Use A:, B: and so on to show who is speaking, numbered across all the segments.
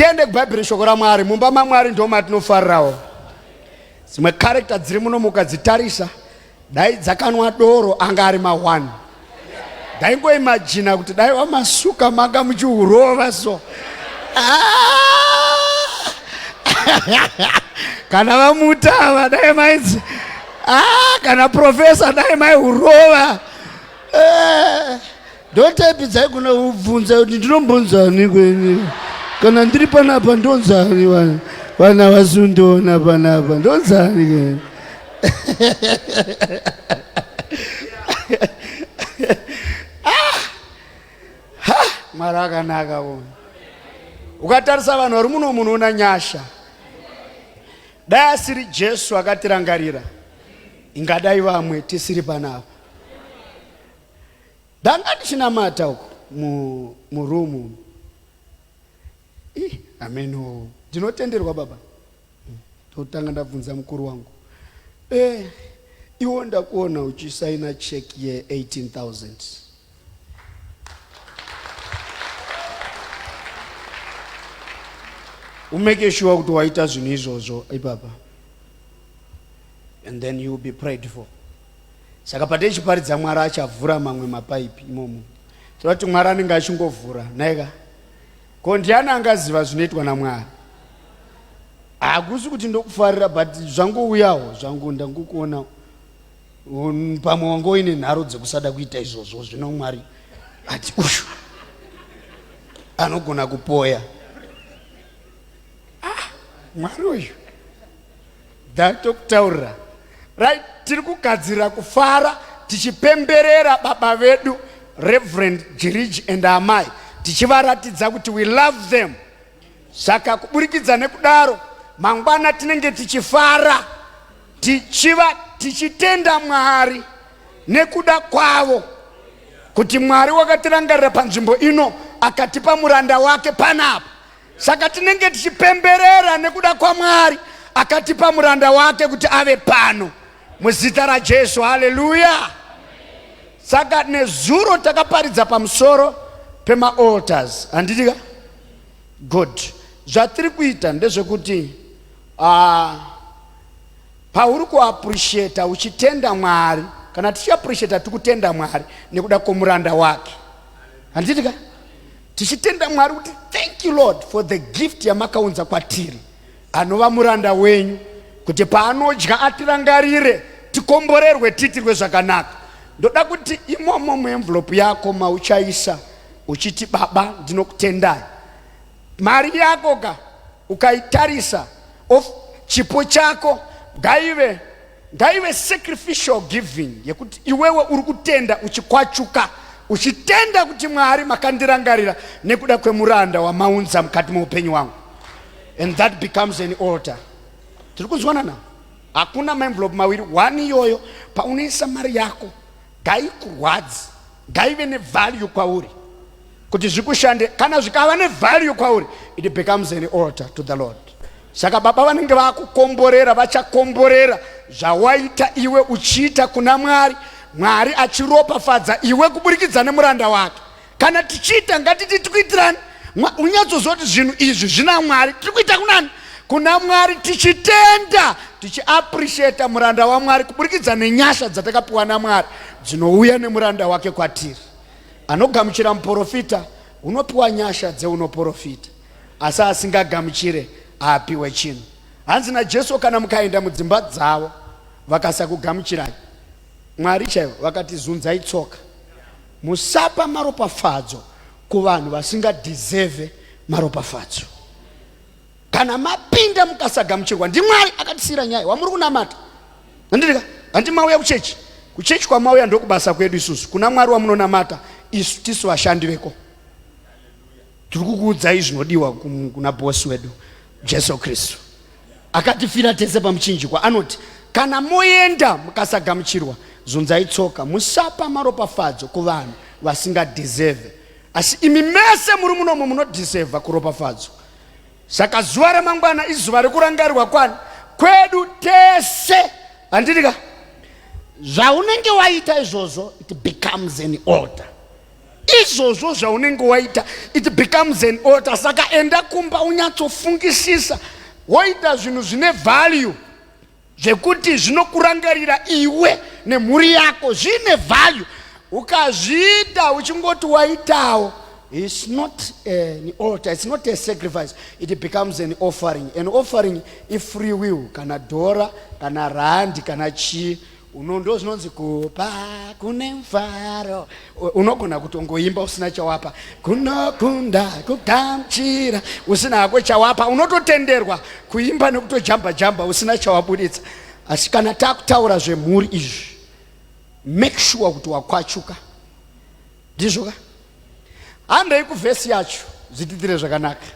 A: Tiende kuBhaibheri shoko raMwari. Mumba maMwari ndo matinofarirawo. Dzimwe character dziri muno mukadzitarisa dai dzakanwa doro anga ari ma1. Ndaingoimajina kuti dai wamasuka manga muchiurova so. Ah! Kana vamutava dai mainzi ah, kana professor dai maiurova. Eh, ndotepi dzaigona kubvunza kuti ndinombonzani kweni kana ndiri panapa ndonzani vana vana vasundiona panapa ndonzani kweni ah! Ha! Mwari akanaka uyu. Ukatarisa vanhu vari muno munoona nyasha. Dai asiri Jesu akatirangarira, ingadai vamwe tisiri panapa. Ndanga ndichinamata uku murumu. Ih, ameno. Ndinotenderwa baba. Ndotanga ndabvunza mukuru wangu. Eh, iwo ndakuona uchisaina check ye 18,000. Umeke sure kuti waita zvinhu izvozvo ipapa. And then you will be prayed for. Saka patichiparidza Mwari achavhura mamwe mapaipi imomo. Tinoda kuti Mwari anenge achingovhura, nhaika? Ko ndiani angaziva zvinoitwa naMwari? Hakusi kuti ndokufarira but zvangouyawo zvangu ndangokuona pamwe wanga uine nharo dzekusada kuita izvozvo zvino Mwari ati uyu anogona kupoya. Ah, Mwari uyu Ndatokutaurira. Right, tiri kugadzirira kufara tichipemberera baba vedu Reverend Jiriji and amai tichivaratidza kuti we love them. Saka kuburikidza nekudaro mangwana tinenge tichifara tichiva tichitenda Mwari nekuda kwavo kuti Mwari wakatirangarira panzvimbo ino akatipa muranda wake panapa. Saka tinenge tichipemberera nekuda kwaMwari akatipa muranda wake kuti ave pano muzita raJesu. Haleluya! Saka nezuro takaparidza pamusoro pemaaltars, handiti ka? Good. Zvatiri kuita ndezvekuti uh, pauri kuappreciata uchitenda Mwari, kana tichiappreciata tikutenda Mwari nekuda kwomuranda wake, handiti ka? Tichitenda Mwari kuti thank you Lord for the gift yamakaunza kwatiri anova muranda wenyu kuti paanodya atirangarire tikomborerwe tiitirwe zvakanaka. Ndoda kuti imomo muenvelope yako mauchaisa uchiti baba ndinokutendai. Mari yako ka ukaitarisa of chipo chako ngaive ngaive sacrificial giving yekuti iwewe uri kutenda uchikwachuka uchitenda kuti Mwari makandirangarira nekuda kwemuranda wamaunza mukati meupenyu wangu, and that becomes an altar. Tiri kunzwanana? Hakuna maenvelope mawiri, one iyoyo paunoisa mari yako ngaikurwadzi, ngaive nevalue kwauri kuti zvikushande. Kana zvikava nevalue kwauri, it becomes an altar to the Lord. Saka baba vanenge vakukomborera, vachakomborera zvawaita iwe uchiita kuna Mwari, Mwari achiropafadza iwe kuburikidza nemuranda wake. Kana tichiita ngatiti tikuitirani, unyatsoziva kuti zvinhu izvi zvina Mwari, tiri kuita kunani? Kuna Mwari, tichitenda, tichiappreciata muranda waMwari kuburikidza nenyasha dzatakapiwa naMwari dzinouya nemuranda wake kwatiri. Anogamuchira muporofita unopiwa nyasha dzeunoporofita, asi asingagamuchire haapiwe chinhu. Hanzi naJesu, kana mukaenda mudzimba dzavo vakasakugamuchirai, Mwari chaivo vakati zunzai tsoka. Musapa maropafadzo kuvanhu vasingadeserve maropafadzo. Kana mapinda mukasagamuchirwa ndiMwari akatisiyira nyaya wamuri kunamata. Handika handi mauya kuchechi. Kuchechi kwamauya ndokubasa kwedu isusu. Kuna Mwari wamunonamata isu tisu vashandi veko. Tiri kukuudzai zvinodiwa kuna boss wedu Jesu Kristu. Akatifira tese pamuchinjikwa anoti kana moenda mukasagamuchirwa zunzai tsoka musapa maropafadzo kuvanhu vasingadeserve. Asi imi mese muri munomo munodeserva kuropafadzwa. Saka zuva ramangwana izuva rekurangarirwa kwani kwedu tese, handiti ka? Zvaunenge waita izvozvo, it becomes an altar. Izvozvo zvaunenge waita, it becomes an altar. Saka enda kumba unyatsofungisisa, woita zvinhu zvine value zvekuti zvinokurangarira iwe nemhuri yako, zvine value. Ukazviita uchingoti waitawo, it's not an altar, it's not a sacrifice, it becomes an offering. An offering ifree will, kana dhora kana randi kana chii uno ndo zvinonzi kupa kune mufaro. Unogona kutongoimba usina chawapa, kunokunda kugamuchira usina hako chawapa. Unototenderwa kuimba nekutojamba jamba usina chawabuditsa. Asi kana takutaura zvemhuri izvi, make sure kuti wakwachuka. Ndizvo ka? Handei kuvhesi yacho, zvititire zvakanaka.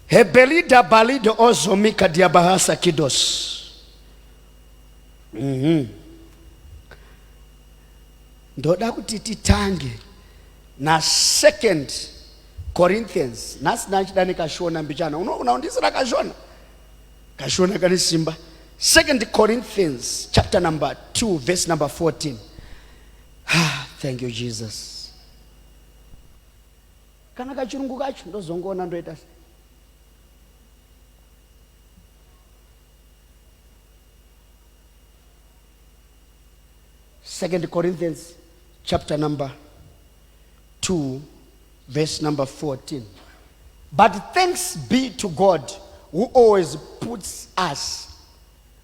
A: Hebelida balido ozomika diabahasa kidos. Ndoda kuti titange na Second Corinthians. Nhasi ndachida nekashona mbichana. Unoona undisira kashona. Kashona kane simba. Second Corinthians chapter number 2 verse number 14. Ah, thank you Jesus. Kana kachirungu kacho ndozongoona ndoita sei. Second Corinthians chapter number 2 verse number 14. But thanks be to God who always puts us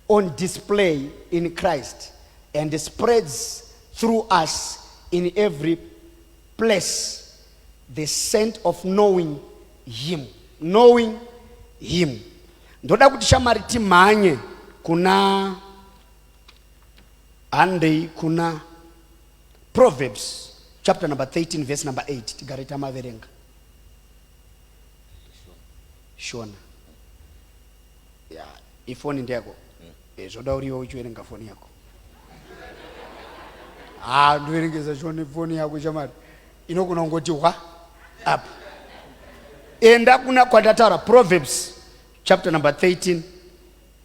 A: on display in Christ and spreads through us in every place the scent of knowing him. Knowing him. Ndoda kuti shamari timhanye kuna handei kuna Proverbs chapter number 13 verse number 8, tigare tamaverenga. Shona. Ya, ifoni ndeyako. Zvoda uriwe uchiverenga foni yako. Ah, ndoverengesa shona foni yako shamari. Inogona kungoti hwa apa. Enda kuna kwandataura Proverbs chapter number 13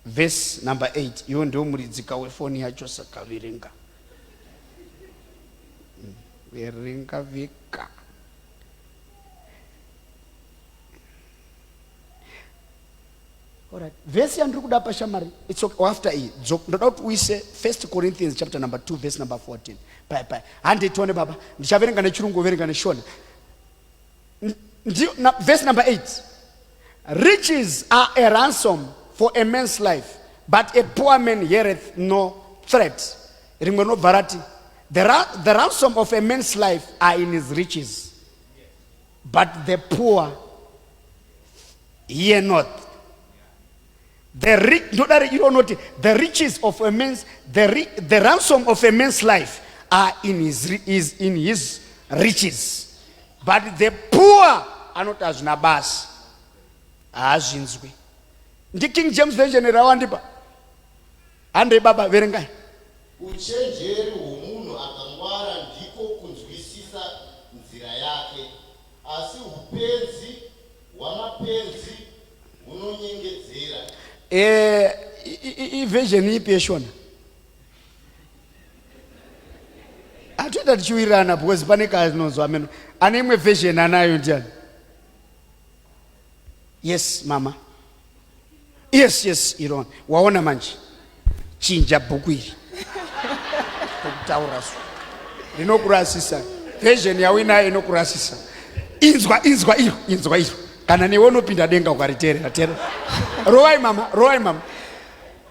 A: verse number 8. Iwe ndiwo muridzika wefoni yacho, saka verenga. Verenga veka. Alright. Verse yandiri kuda pashamari, it's okay. After iyi ndoda kuti uise 1 Corinthians chapter number 2 verse number 14. Pai pai. Handei tione baba. Ndichaverenga nechirungu, verenga neshona. Ndiyo na, verse number 8. Riches are a ransom for a man's life, but a poor man heareth no threat. Rimwe rinobva rati the ransom of a man's life are in his riches, but the poor hear not. The ndodari iro unoti the riches of a man's, the ransom of a man's life are in his, is in his riches, but the poor anoti hazvina basa, haazvinzwi. NdiKing James Version rawandipa. Handei baba, verengai.
B: Uchenjeri hwomunhu akangwara ndiko kunzwisisa nzira yake, asi upenzi hwamapenzi hunonyengedzera.
A: Iversion ipi yeshona? Hatoita tichiwirirana because pane kanonzwa ameno. Ane imwe version anayo ndiani? Yes mama. Yes, yes, Iron. Waona manje. Chinja bhuku iri. Tokutaura so. Rinokurasisa. Version yawinayo inokurasisa. Inzwa, inzwa iro, inzwa iro. Kana newe unopinda denga ukariteerera, teerera. Rovai mama, rovai mama.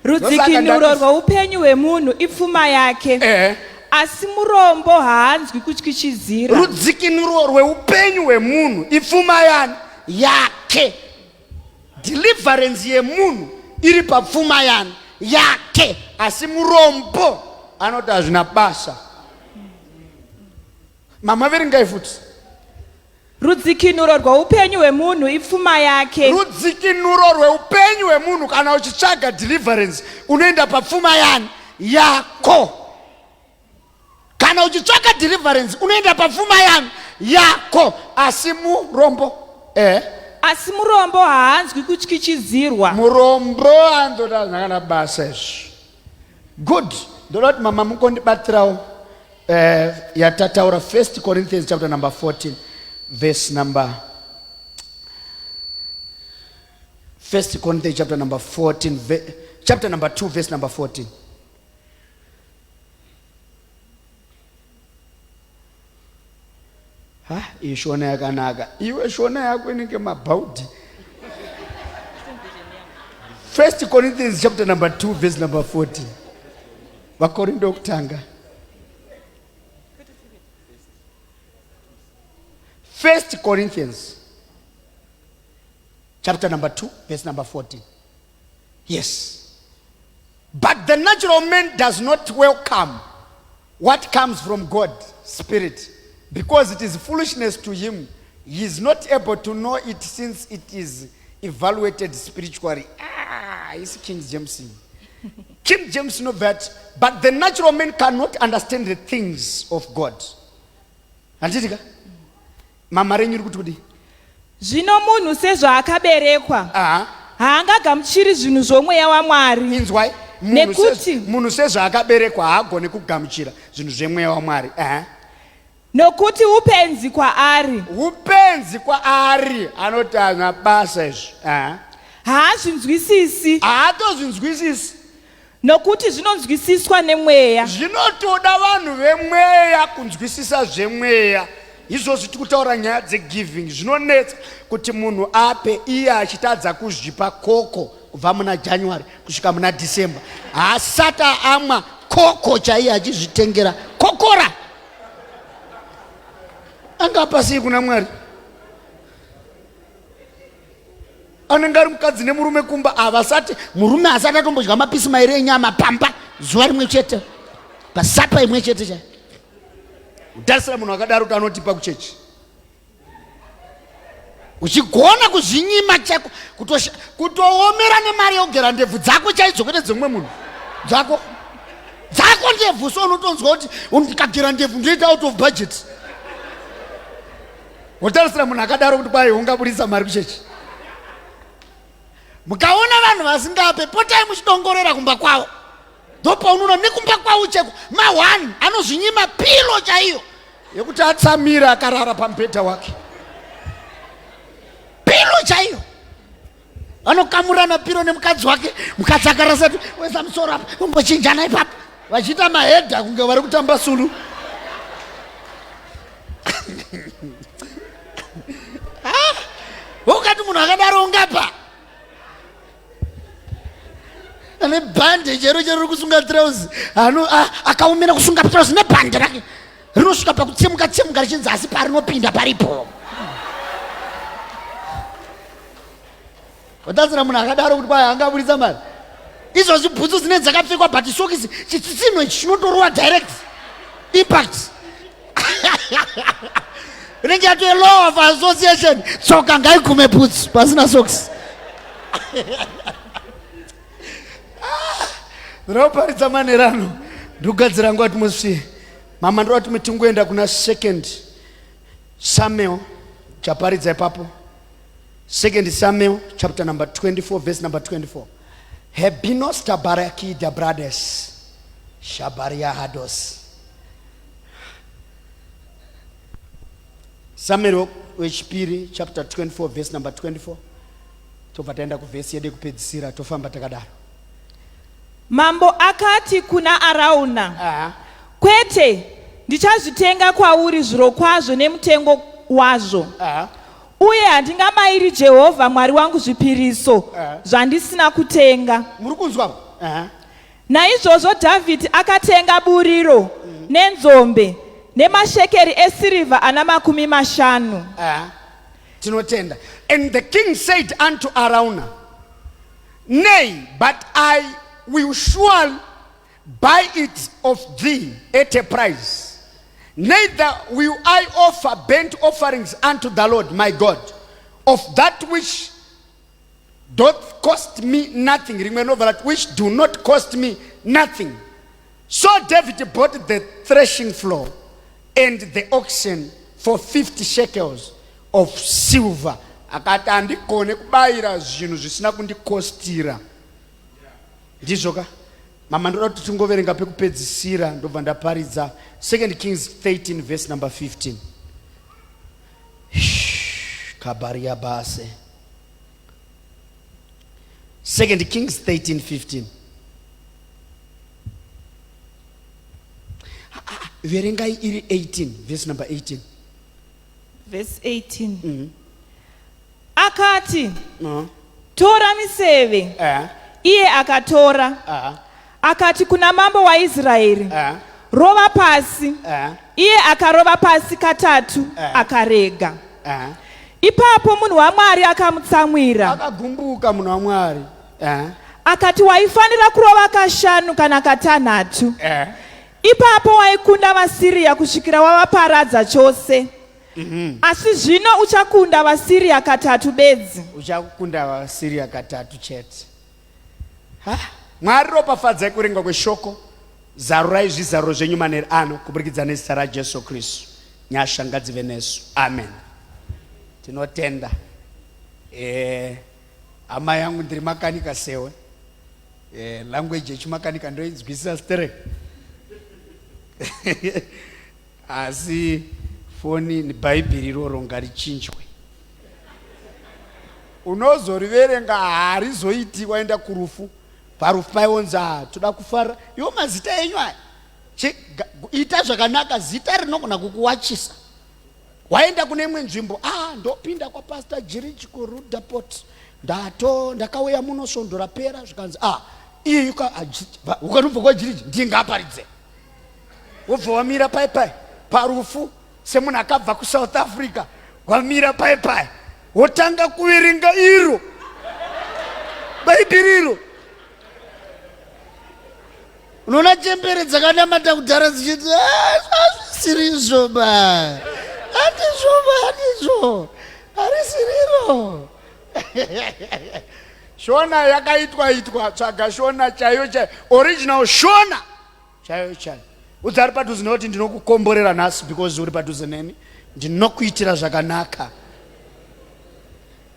C: Rudzikinuro rwoupenyu hwemunhu ipfuma yake, asi murombo haanzwi kutyityidzira.
A: Rudzikinuro rweupenyu hwemunhu ipfuma yani yake. Deliverance yemunhu iri papfuma yani yake, asi murombo anoti hazvina basa. Mama verengai futi.
C: Rudzikinuro rweupenyu hwemunhu ipfuma yake.
A: Rudzikinuro rweupenyu hwemunhu, kana uchitsvaga deliverance unoenda papfuma yani yako. Kana uchitsvaka deliverance unoenda papfuma yani yako, asi murombo
C: Asi murombo haanzwi kutyityidzirwa.
A: Murombo anzoda zvakana basa izvi. Good. Ndoda kuti mama mukondibatsirawo. Yatataura 1 Corinthians chapter number 14 verse number 1 Corinthians chapter number 14 chapter number 2 verse number 14. Ha, iyi shona yakanaka. Iwe shona yako inenge mabhaudhi. 1 Corinthians chapter number 2 verse number 14. Vakorinto wokutanga. 1 Corinthians chapter number 2 verse number 14. Yes. But the natural man does not welcome what comes from God, Spirit, because it is foolishness to him. He is not able to know it since it is evaluated spiritually. Ah, it's King James. King James know that, but the natural man cannot understand the things of God. Handiti ka? Mama renyu ri kuti kudii?
C: Zvino munhu sezvaakaberekwa, haangagamuchiri zvinhu zvomweya waMwari.
A: Inzwai,
C: Nekuti-
A: munhu sezvaakaberekwa haagoni kugamuchira zvinhu zvemweya waMwari. Aha.
C: Nokuti upenzi kwaari.
A: Upenzi kwaari, anoti hazvina basa izvi. Aha.
C: Haazvinzwisisi.
A: Haatozvinzwisisi.
C: Nokuti zvinonzwisiswa nemweya.
A: Zvinotoda vanhu vemweya kunzwisisa zvemweya. Izvozvi tiri kutaura nyaya dzegiving. Zvinonetsa kuti munhu ape iye achitadza kuzvipa koko kubva muna January kusvika muna December. Haasati amwa koko chaiye achizvitengera kokora. Angapa sei kuna Mwari? Anenge ari mukadzi nemurume kumba, havasati murume asati atombodya mapisi mairi enyama pamba zuva rimwe chete, pasapa imwe chete chai. Utarisira munhu akadaro kuti anotipa kuchechi, uchigona kuzvinyima chako, kutoomera nemari yekugera ndebvu dzako chaidzo, kwete dzemumwe munhu, dzako dzako ndebvu. So unotonzwa kuti ndikagera ndebvu ndoita out of budget. Wotarisira munhu akadaro kuti kwai ungaburitsa mari kuchechi? Mukaona vanhu vasingape, potai muchidongorera kumba kwavo. Ndopaunoona nekumba kwavo cheko ma1 anozvinyima pilo chaiyo yekuti atsamira akarara pamubhedha wake, pilo chaiyo. Vanokamurana piro nemukadzi wake, mukadzi akarasa wesa musoro apa, umbochinjana ipapo, vachiita mahedha kunge vari kutamba sulu. Ukati munhu akadaro ungapa? Ane bhande chero chero riri kusunga trauzi, akaomera kusunga trauzi nebhande rake rinosvika pakutsemuka tsemuka richinzi asi parinopinda paripo. Watarisira munhu akadaro kuti kwai angaburitsa mari? Izvozvi bhutsu dzinenge dzakapfekwa, but sokisi chitsitsinho ichi chinotorova direct impact, inenge yatove law of association, tsoka ngaigume bhutsu pasina sokisi. Ndinoparidza manerano, ndikugadzira nguva atmosphere. Mama, ndoda kuti tingoenda kuna 2 Samuel, chaparidza ipapo. 2 Samuel chapter number 24 verse number 24. Hebinos tabaraki dabrades shabaria hados. Samuel wechipiri chapter 24 verse number 24. Tobva taenda kuvhesi yedu yekupedzisira, tofamba takadaro.
C: Mambo akati kuna Arauna, Kwete, ndichazvitenga kwauri zvirokwazvo nemutengo wazvo. Uye handingabayiri Jehovha Mwari wangu zvipiriso zvandisina kutenga.
A: Muri kunzwa?
C: Naizvozvo Dhavhidhi akatenga buriro nenzombe nemashekeri esirivha ana 50.
A: Tinotenda. And the king said unto Araunah, Nay, but I will surely buy it of thee at a price. Neither will I offer burnt offerings unto the Lord my God of that which doth cost me nothing. Rimwe rinobva rati, which do not cost me nothing. So David bought the threshing floor and the oxen for 50 shekels of silver. Akati handigone kubayira zvinhu zvisina kundikostira. Ndizvo ka? Mama ndoda kuti tingoverenga pekupedzisira ndobva ndaparidza 2 Kings 13 verse number 15. Kabaria base. 2 Kings 13 15. Ah, verengai iri 18 verse number 18.
C: Verse 18. Akati, Tora miseve. Iye akatora. Akati kuna mambo waIsraeri, Rova pasi. Iye akarova pasi katatu, akarega. Ipapo munhu waMwari akamutsamwira.
A: Akagumbuka munhu waMwari.
C: Akati, Waifanira kurova kashanu kana katanhatu. Ipapo waikunda vaSiria kusvikira wavaparadza chose. Asi zvino uchakunda vaSiria katatu bedzi.
A: Uchakunda vaSiria katatu chete. Ha? Mwari ropafadzai kuverengwa kweshoko. Zarurai zvizaruro zvenyu manheru ano kuburikidza nezita raJesu Kristu. Nyasha ngadzive nesu. Amen. Tinotenda. Hama yangu ndiri makanika sewe. Language yechimakanika ndoinzwisisa sterek. Asi foni bhaibheri iroro ngarichinjwe. Unozoriverenga harizoiti waenda kurufu. Parufu paionzi ah, toda kufara. Iwo mazita enyu aya. Ita zvakanaka, zita rinogona kukuwachisa. Waenda kune imwe nzvimbo, ah, ndopinda kwaPastor Jiriji kuRudaport. Ndato ndakauya muno svondo rapera zvikanzi ah, iyi ukanobva kwaJiriji ndingaparidze. Wobva wamira pai pai parufu semunhu akabva kuSouth Africa, wamira pai pai wotanga kuverenga iro Bhaibheri iro.
D: Unoona chembere dzakanamata kudhara dzichiti hazvisiri izvo ba, handizvo ba, handizvo, harisiriro.
A: Shona yakaitwa itwa, tsvaga shona chaiyo chaiyo, original shona chaiyo chaiyo. Udza ari padhuze nekuti ndinokukomborera nhasi because uri padhuze neni, ndinokuitira zvakanaka.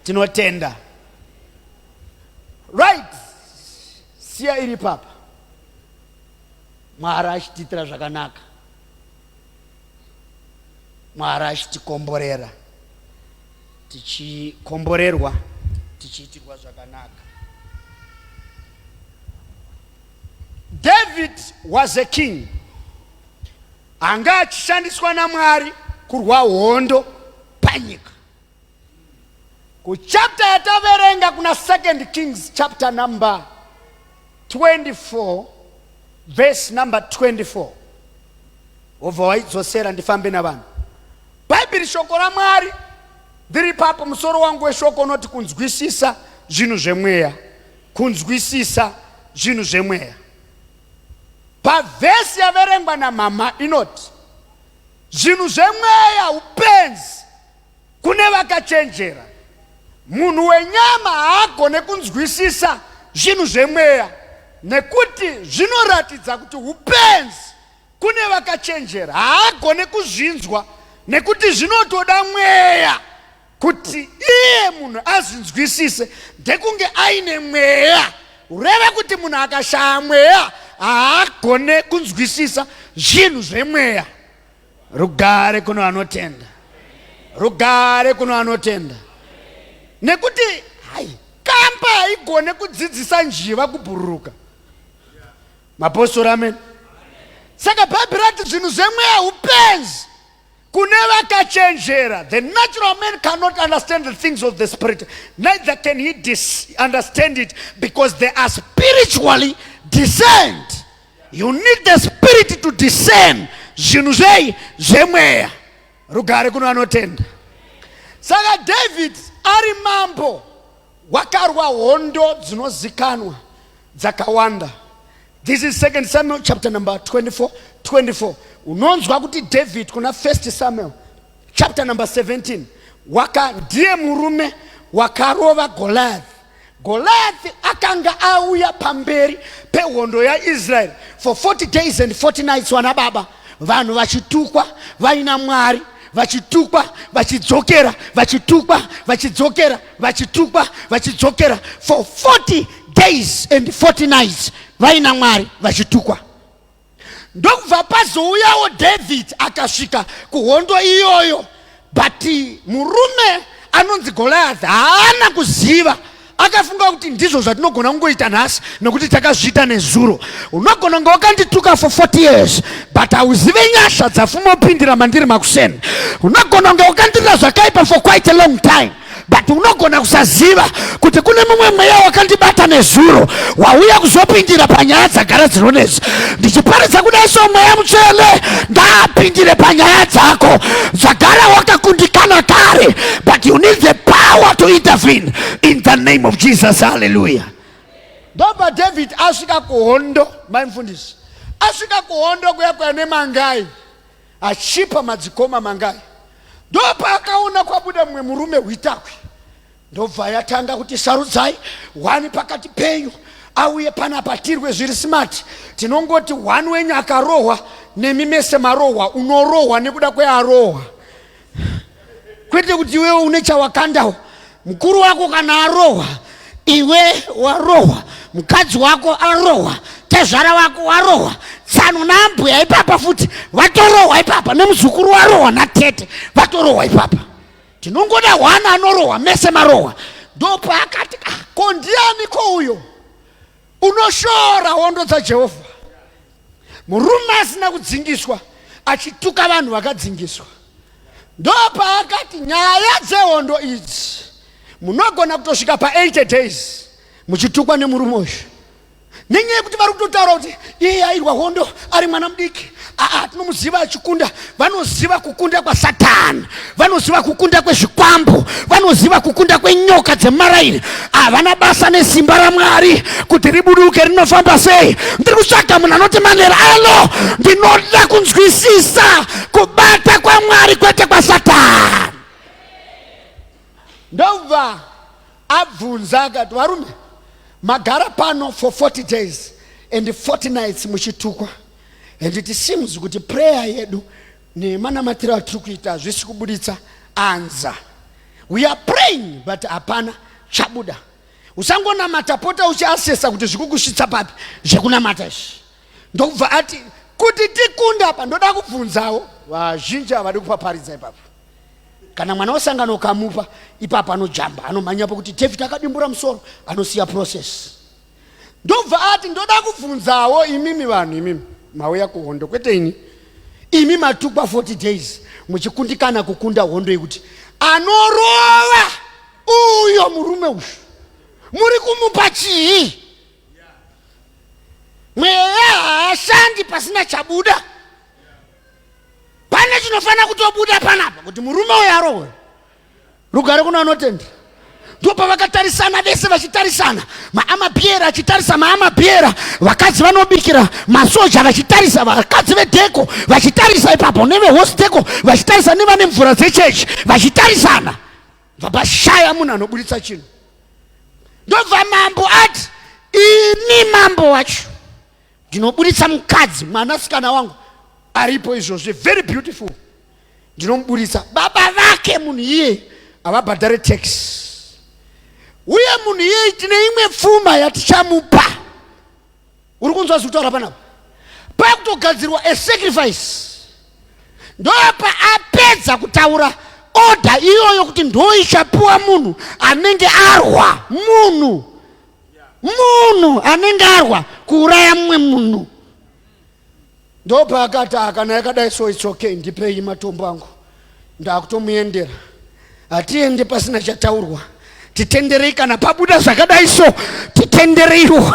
A: Tinotenda. Right, siya iri papa. Mwari achitiitira zvakanaka, Mwari achitikomborera, tichikomborerwa, tichiitirwa zvakanaka. David was a king anga achishandiswa naMwari kurwa hondo panyika. Kuchapter yataverenga kuna 2 Kings chapter number 24 verse number 24 wobva waidzosera ndifambe navanhu. Bhaibheri shoko raMwari ndiri papo. Musoro wangu weshoko unoti kunzwisisa zvinhu zvemweya. Kunzwisisa zvinhu zvemweya. Pavhesi yaverengwa namama inoti zvinhu zvemweya upenzi kune vakachenjera. Munhu wenyama haagone kunzwisisa zvinhu zvemweya nekuti zvinoratidza kuti upenzi kune vakachenjera. Haagone kuzvinzwa nekuti zvinotoda mweya kuti iye munhu azvinzwisise, ndekunge aine mweya. Ureva kuti munhu akashaya mweya haagone kunzwisisa zvinhu zvemweya. Rugare kuno anotenda, rugare kuno anotenda. Nekuti hai kamba haigone kudzidzisa njiva kubhururuka. Mapostori, amen. Saka Bhaibheri rati zvinhu zvemweya upenzi kune vakachenjera. The natural man cannot understand the things of the spirit, neither can he understand it because they are spiritually discerned. You need the spirit to discern zvinhu zvei zvemweya. Rugare kuno anotenda. Saka David ari mambo wakarwa hondo dzinozikanwa dzakawanda. This is 2 Samuel chapter number 24 24. Unonzwa kuti David kuna 1 Samuel chapter number 17 waka ndiye murume wakarova Goliath. Goliath akanga auya pamberi pehondo yaIsraeri for 40 days and 40 nights, vana baba, vanhu vachitukwa vaina Mwari, vachitukwa vachidzokera, vachitukwa vachidzokera, vachitukwa vachidzokera for 40 days.
D: days and 40 nights vaina Mwari vachitukwa. Ndokubva pazouyawo David akasvika kuhondo iyoyo, but murume anonzi Goliath haana kuziva, akafunga kuti ndizvo zvatinogona kungoita nhasi nokuti takazviita nezuro. Unogona kunge wakandituka for 40 years, but hauzive nyasha dzafumopindira mandiri makuseni. Unogona kunge wakandirira zvakaipa for quite a long time, but unogona kusaziva kuti kune mumwe mweya wakandibata nezuro wauya kuzopindira panyaya dzagara dzinonetsa. Ndichiparidza kudai so, Mweya Mutsvene ngaapindire panyaya dzako dzagara wakakundikana kare, but you need the power to intervene in the name of Jesus. Hallelujah.
A: Ndobva David asvika kuhondo, mai mufundisi, asvika kuhondo kuya kuya nemangai, achipa madzikoma mangai. Ndopaakaona kwabuda mumwe murume hwitakwi, ndobva yatanga kuti, "Sarudzai one pakati penyu auye panapa tirwe zviri smart. Tinongoti one wenyu akarohwa, nemi mese marohwa. Unorohwa nekuda kwearohwa, kwete kuti iwewe une chawakandawo. Mukuru wako kana arohwa, iwe warohwa, mukadzi wako arohwa, tezvara wako warohwa, tsano naambuya ipapa futi vatorohwa ipapa, nemuzukuru warohwa, natete vatorohwa ipapa. Tinongoda one anorohwa, mese marohwa." Ndopaakati, "Ah, ko ndiani ko uyo unoshora hondo dzaJehovha?" Murume asina kudzingiswa achituka vanhu vakadzingiswa. Ndopaakati, "Nyaya dzehondo idzi munogona kutosvika pa80 days muchitukwa nemurume uyu, nenyaya yekuti vari kutotaura kuti iye airwa hondo ari mwana mudiki. Aa, tinomuziva achikunda." Vanoziva kukunda kwaSatani, vanoziva kukunda kwezvikwambo, vanoziva kukunda kwenyoka dzemaraini. Havana basa nesimba raMwari kuti ribuduke rinofamba sei. Ndiri kutsvaga munhu anoti, "Manera ano ndinoda kunzwisisa kubata kwaMwari, kwete kwaSatani." Ndobva abvunza akati, "Varume, magara pano for 40 days and 40 nights muchitukwa, and it seems kuti prayer yedu nemanamatiro atiri kuita hazvisi kubuditsa answer. We are praying, but hapana chabuda. Usangonamata, pota uchiasesa kuti zvikukusvitsa papi zvekunamata izvi." Ndokubva ati, "Kuti tikunda apa, ndoda kubvunzawo." Vazhinji havadi kupaparidza ipapo.
D: Kana mwana wesangano ukamupa ipapo, anojamba, anomhanyapo kuti David akadimbura musoro, anosiya process.
A: Ndobva ati, "Ndoda kubvunzawo imimi vanhu, imimi mauya kuhondo, kwete ini. Imi matukwa 40 days muchikundikana kukunda hondo, yekuti anorova uyo murume uyu muri kumupa chii?
D: Mweya haashandi pasina chabuda. Pane chinofanira kutobuda panapa kuti murume uyo arohwe."
A: Rugare kuno anotenda. Ndopavakatarisana vese, vachitarisana, maamabiera achitarisa maamabiera, vakadzi vanobikira masoja vachitarisa, vakadzi vedheko vachitarisa ipapo, nevehosteko vachitarisa, nevane mvura dzechechi vachitarisana. Bva pashaya munhu anoburitsa chinhu.
D: Ndobva mambo ati, "Ini mambo wacho ndinoburitsa mukadzi,
A: mwanasikana wangu aripo izvozvi, very beautiful. Ndinomuburitsa.
D: Baba vake munhu iyeye
A: havabhadhare tax, uye munhu iyeye tine imwe pfuma yatichamupa." Uri kunzwa zvikutaura panapa?
D: Pakutogadzirwa a sacrifice. Ndopa apedza kutaura order iyoyo kuti ndoichapiwa munhu anenge arwa, munhu anenge arwa kuuraya mumwe munhu.
A: Ndopaakati, "Kana yakadai so, it's okay, ndipei matombo angu, ndakutomuendera. Hatiende pasina chataurwa. Titenderei, kana pabuda zvakadai so, titendereiwo,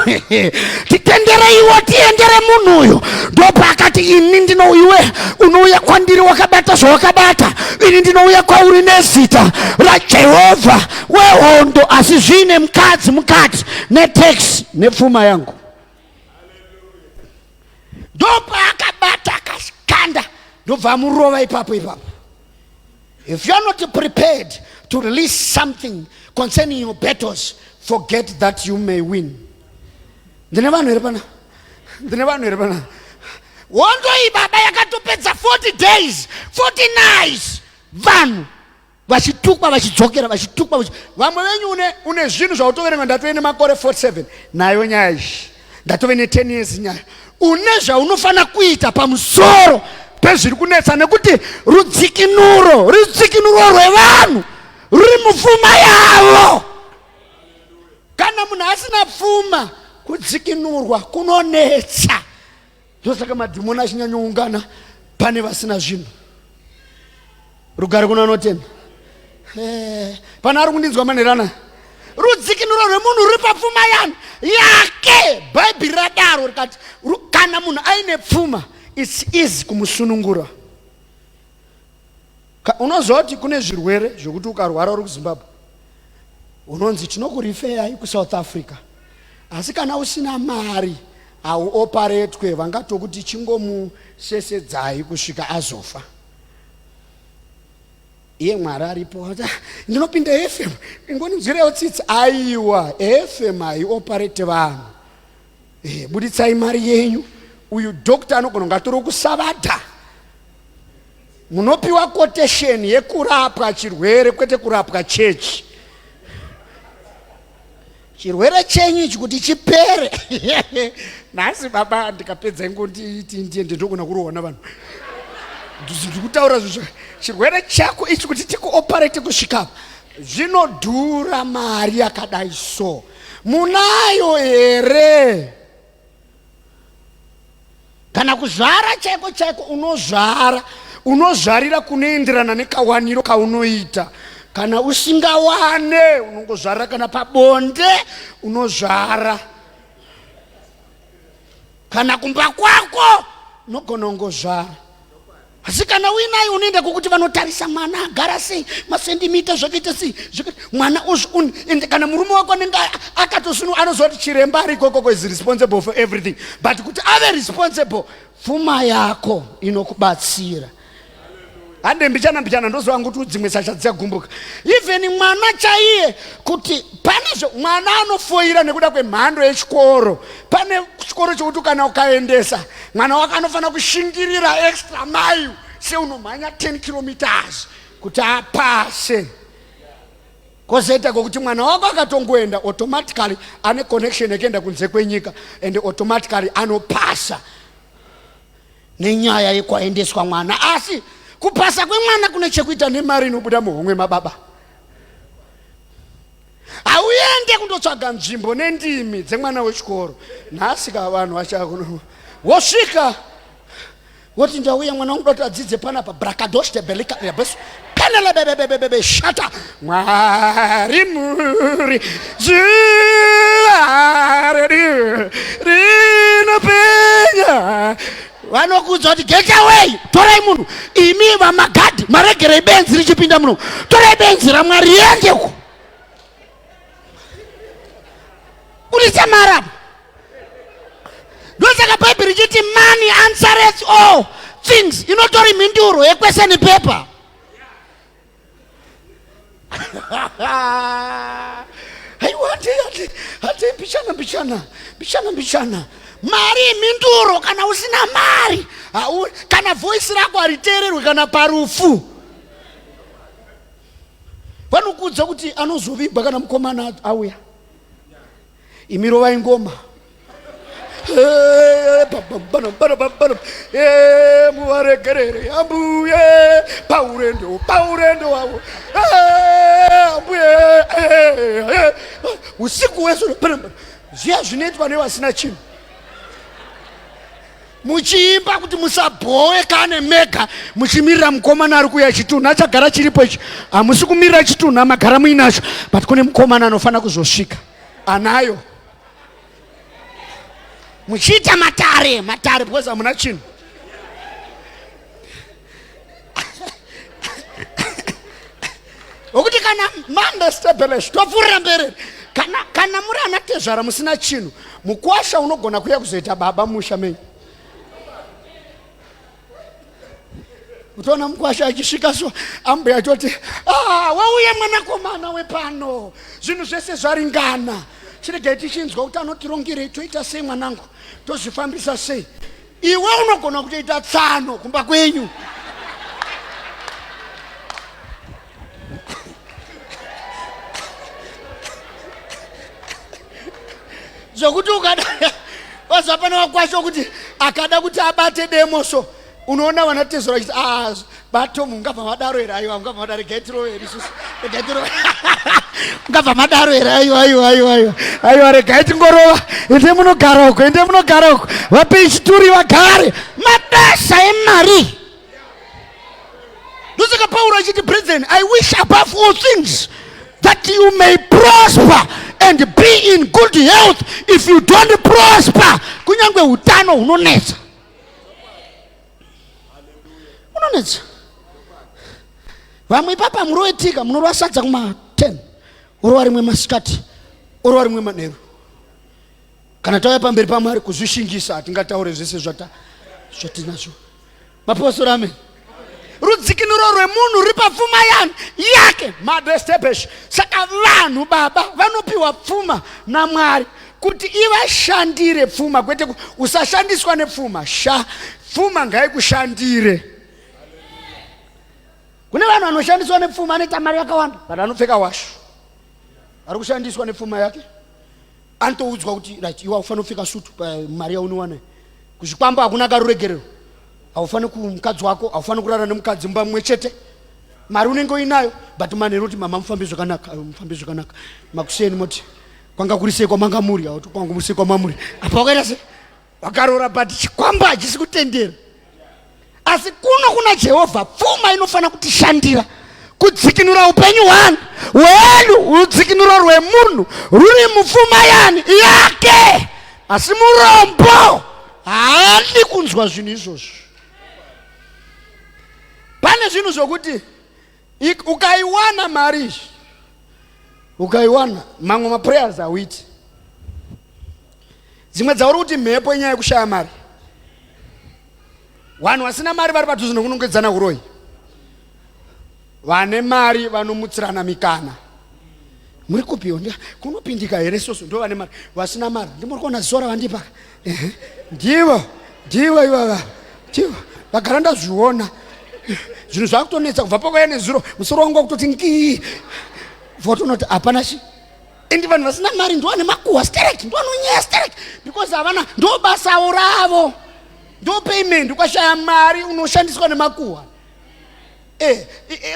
D: titendereiwo tiendere munhu uyu." Ndopaakati, "Ini ndinouiwe unouya kwandiri wakabata zvawakabata, ini ndinouya kwauri nezita raJehovha wehondo, asi zviine mukadzi mukati, netax, nepfuma yangu."
A: Ndopaakabata akakanda, ndobva amurova ipapo ipapo. If you are not prepared to release something concerning your battles, forget that you may win. Ndine vanhu here pana? Ndine vanhu here pana?
D: Hondo iyi, baba, yakatopedza 40 days, 40 nights, vanhu. Vachitukwa vachidzokera vachitukwa. Vamwe venyu une, une zvinhu zvautoverenga ndatove nemakore 47 nayo nyaya iyi. Ndatove ne 10 years nyaya. Une zvaunofanira kuita pamusoro pezviri kunetsa nekuti rudzikinuro, rudzikinuro rwevanhu ruri mupfuma yavo. Kana munhu asina pfuma, kudzikinurwa kunonetsa. Ndosaka madhimoni achinyanyoungana pane vasina zvinhu. Rugare kuna anotenda. Eh, pane ari kundinzwa manherana. Rudzikinuro rwemunhu ruri papfuma yani yake. Bhaibheri radaro rikati kana munhu aine pfuma it's easy kumusunungura. Unoziva kuti kune zvirwere zvekuti ukarwara uri kuZimbabwe unonzi tinokurifeyai kuSouth Africa, asi kana usina mari hauoparetwe, vangatokuti chingomusesedzai kusvika azofa. Iye Mwari aripo, ah, ndinopinda FM ingoninzwirewo tsitsi. Aiwa, FM haioparete vanhu. Eh, buditsai mari yenyu. Uyu doctor anogona kunge atori kusavadha. Munopiwa quotation yekurapwa chirwere kwete kurapwa chechi. Chirwere chenyu ichi kuti chipere. Nhasi baba ndikapedza ingonditi ndiende ndogona kurohwa navanhu. Ndikutaura zvinhu chirwere chako ichi kuti tikuoperate kusvika zvinodhura mari yakadai so. Munayo here? Kana kuzvara chaiko chaiko unozvara, unozvarira kunoenderana nekawaniro kaunoita. Kana usingawane unongozvarira, kana pabonde unozvara, kana kumba kwako unogona kungozvara. Asi kana uinayo unoenda kokuti vanotarisa mwana agara sei, masendimita zvakaita sei, mwana ende kana murume wako anenge akatosunu anoziva kuti chiremba ari ikokoko is responsible for everything, but kuti ave responsible pfuma yako inokubatsira. Hande mbichana mbichana ndoziva kuti dzimwe sasha dzichagumbuka. Even mwana chaiye kuti pane mwana anofoira nekuda kwemhando yechikoro. Pane chikoro chekuti kana ukaendesa mwana wako anofanira kushingirira extra mile seunomhanya 10 kilometers kuti apase. Kozoita kwekuti mwana wako akatongoenda automatically ane connection yekuenda kunze kwenyika and automatically anopasa nenyaya yekwaendeswa mwana. Asi kupasa kwemwana kune chekuita nemari inobuda muhomwe mababa. Hauende kundotsvaga nzvimbo nendimi dzemwana wechikoro. Nhasi ka vanhu vachakuno wosvika woti ndauya mwana wangu doti adzidze panapa brakadoshte belika yabesu penele bebebebebe shata Mwari muri zuva redu rinopenya. Vanokuudza kuti get away, torai munhu. Imi vamagadhi maregerei benzi richipinda muno, torai benzi raMwari riende uko. Budisa mari apo. Ndosaka Bhaibheri richiti money answereth all things, inotori mhinduro yekweseni paper. Aiwa, hati hati hati mbichana mbichana mbichana mbichana. Mari imhinduro. Kana usina mari hau, kana voice rako hariteererwe kana parufu. Vanokuudza kuti anozovigwa kana mukomana auya. Imi rovai ngoma. Muvaregerere ambuye paurendo paurendo wavo ambuye usiku wese zviya zvinoitwa nevasina chinhu muchiimba kuti musabhowekane mega muchimirira mukomana ari kuuya. Chitunha chagara chiripo ichi, hamusi kumirira chitunha, magara muinacho, but kune mukomana anofanira kuzosvika anayo. Muchiita matare matare because hamuna chinhu. Nokuti kana mandestebelesh topfuurira mberi, kana muri ana tezvara musina chinhu, mukwasha unogona kuuya kuzoita baba musha menyu. Kutoona mukwasha achisvika so ambuya achoti, ah, wauye mwanakomana wepano, zvinhu zvese zvaringana, chiregai tichinzwa kuti anotirongerei, toita sei mwanangu, tozvifambisa sei. Iwe unogona kutoita tsano kumba kwenyu. Zvokuti ukada waziva pane wakwasha kuti akada kuti abate demo so unoona vana tezvara vachiti ah, batom ungabva madaro here? Aiwa, ungabva madaro, regai tirove here isusu, regai tirove. Ungabva madaro here? Aiwa, aiwa, aiwa, aiwa, aiwa, regai tingorova. Ende munogara uko, ende munogara uko, vapei chituri vagare. Mabasa emari. Ndosaka Pauro achiti, brethren, I wish above all things that you may prosper and be in good health. If you don't prosper, kunyange utano hunonetsa, unonetsa. Vamwe ipapa muroitika munorwa sadza kuma 10, orova rimwe masikati, orova rimwe manheru. Kana tauya pamberi paMwari kuzvishingisa, hatingataure zvese zvata zvatinazvo. Mapostori, amen. Rudzikinuro rwemunhu ruri papfuma yani yake madestepesh. Saka vanhu baba vanopiwa pfuma naMwari kuti ivashandire pfuma, kwete usashandiswa nepfuma. Sha pfuma ngaikushandire. Kune vanhu vanoshandiswa nepfuma, anoita mari yakawanda but anopfeka washu. Ari kushandiswa nepfuma yake. Anotoudzwa kuti right, iwe haufaniri kupfeka sutu pamari yaunowana. Kuzvikwambo hakuna karuregerero. Haufaniri kumukadzi wako, haufaniri kurara nemukadzi mumba mumwe chete. Mari unenge uinayo, but manheru kuti mama mufambe zvakanaka, mufambe zvakanaka. Makuseni moti kwanga kuri sei kwamanga muri, auti kwanga muri sei kwamamuri. Apa wakaita sei? Wakaroora, but chikwambo hachisi kutendera. Asi kuno kuna Jehovha pfuma inofanira kutishandira kudzikinura upenyu hwani hwedu. Rudzikinuro rwemunhu ruri mupfuma yani yake, asi murombo haadi kunzwa zvinhu izvozvo. Pane zvinhu zvokuti ukaiwana mari izvi, ukaiwana, mamwe maprayers hauiti. Dzimwe dzauri kuti mhepo inyaya yekushaya mari. Vanhu vasina mari vari padhuze nokunongedzana uroyi. Vane mari vanomutsirana mikana. Muri kupiwo kunopindika here soso? Ndo vane mari. Vasina mari ndimuri kuona ziso ravandipa, ndivo, ndivo ivava, ndivo vagara. Ndazviona zvinhu zvakutonetsa kubva pakauya nezuro. Musoro wangu wakutoti ngii, votonoti hapana chi. And vanhu vasina mari ndo vane makuhwa stereki, ndo vanonyeya stereki, because havana, ndo basawo ravo, ndo payment. Ukashaya mari unoshandiswa nemakuhwa.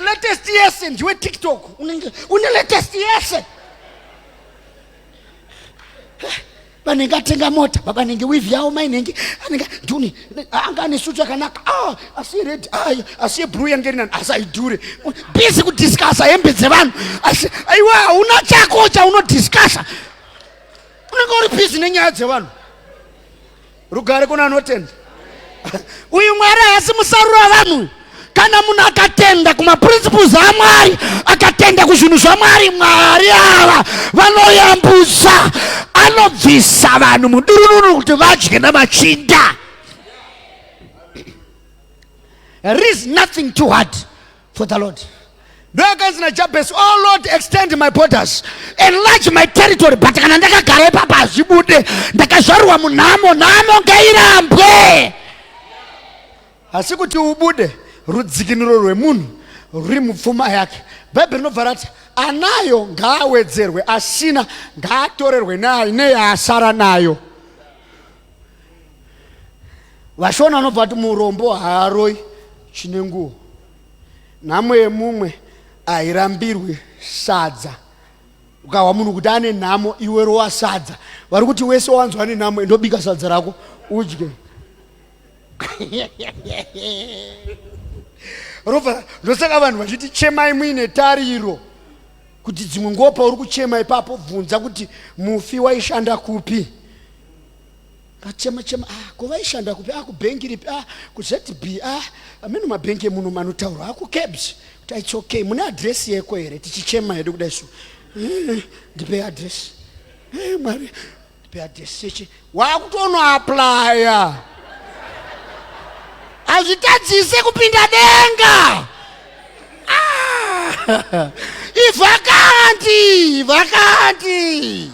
D: Latest yese ndiwe TikTok, unenge une latest yese. Vanenge atenga mota, baba nenge weave yavo, mai nenge anenge nduni anga ane sutu yakanaka, ah, asi red, ah, asi yeblue yange iri nani, asi aidhure. Busy kudiscussa hembe dzevanhu, asi aiwa hauna chako chaunodiscussa, unenge uri busy nenyaya dzevanhu. Rugare kuna anotenda. Uyu Mwari haasi musarura vanhu. Kana munhu akatenda kumaprinciples aMwari, akatenda kuzvinhu zvaMwari, Mwari ava vanoyambutsa, anobvisa vanhu mudurununu kuti vadye namachinda. There is nothing too hard for the Lord. Ndoyakanzi naJabesi, "Oh Lord, extend my borders, enlarge my territory." But kana ndakagara ipapa hazvibude. Ndakazvarwa munhamo, nhamo ngairambwe. Asi kuti ubude, rudzikinuro rwemunhu ruri mupfuma yake. Bhaibheri rinobva rati anayo ngaawedzerwe, asina ngaatorerwe neyaasara nayo. Vashona vanobva vati murombo haaroi chine nguo, nhamo yemumwe hairambirwi sadza. Ukahwa munhu kuti ane nhamo, iwe rowa sadza. Vari kuti wese wanzwa ane nhamo, indobika sadza rako udye. Robva ndosaka vanhu vachiti chemai muine tariro, kuti dzimwe nguva pauri kuchema ipapo bvunza kuti mufi waishanda kupi. Kachema chema, ah, ko vaishanda kupi? Ah, kubhengi ripi? Ah, kuZB. Ah, amene mabhengi emuno manotaurwa. Ah, kuCABS. Kuti it's okay, mune adresi yeko here? Tichichema hedu kudai so, ndipe adresi. Mwari, ndipe adresi yechi. Wakutonoaplaya, hazvitadzise kupinda denga. Ah, ivhakanti, vhakanti.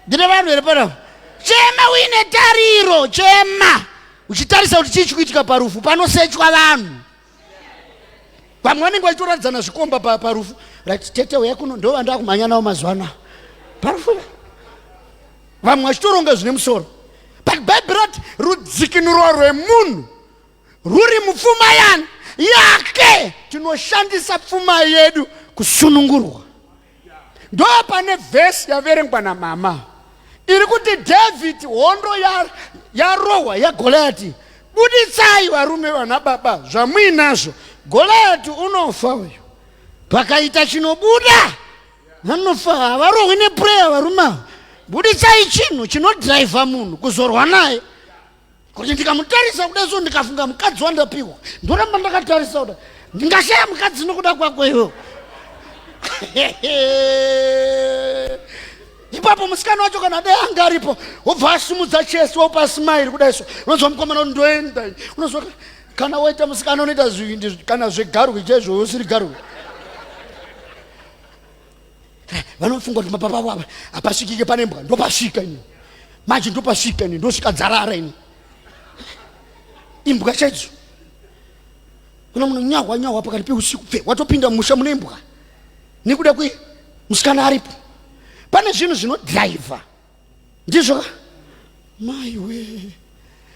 D: Ndine vanhu here panapa? Chema uine tariro, chema uchitarisa kuti chii chikuitika parufu. Panosechwa vanhu, vamwe vanenge vachitoratidzana zvikomba parufu. Right, tete uya kuno, ndo vandakumhanya navo mazuva anaya parufu. Vamwe vachitoronga zvine musoro. But Bhaibheri rati rudzikinuro rwemunhu rwuri mupfuma yani yake. Tinoshandisa pfuma yedu kusunungurwa. Ndo pane vhesi yaverengwa namama iri kuti David hondo yarohwa ya yaGoliati, buditsai varume vana baba zvamuinazvo, Goliati unofa uyu. Pakaita chinobuda vanofa, havarohwi neprayer varume ava. Buditsai chinhu chinodhiraivha munhu kuzorwa naye, kuti ndikamutarisa kuda so ndikafunga mukadzi wandapiwa ndoramba ndakatarisa kuda ndingashaya mukadzi nokuda kwako iwewo. Ipapo musikana wacho kana dai anga aripo wobva asimudza chest wopa smile kudai so, unonzwa mukomana kuti ndoenda. Unonzwa kana waita musikana unoita zvivindi kana zvegarwe chaizvo, usiri garwe. Vanofunga kuti mapapa avo hapasvikike pane mbwa. Ndopasvika ini manje, ndopasvika ini, ndosvika dzarara ini, imbwa chaidzo. Kuna munonyahwa nyahwa pakati peusiku, pfe watopinda mumusha mune imbwa nekuda kwe musikana aripo. Pane zvinhu zvinodhiraivha, ndizvo ka maiwe,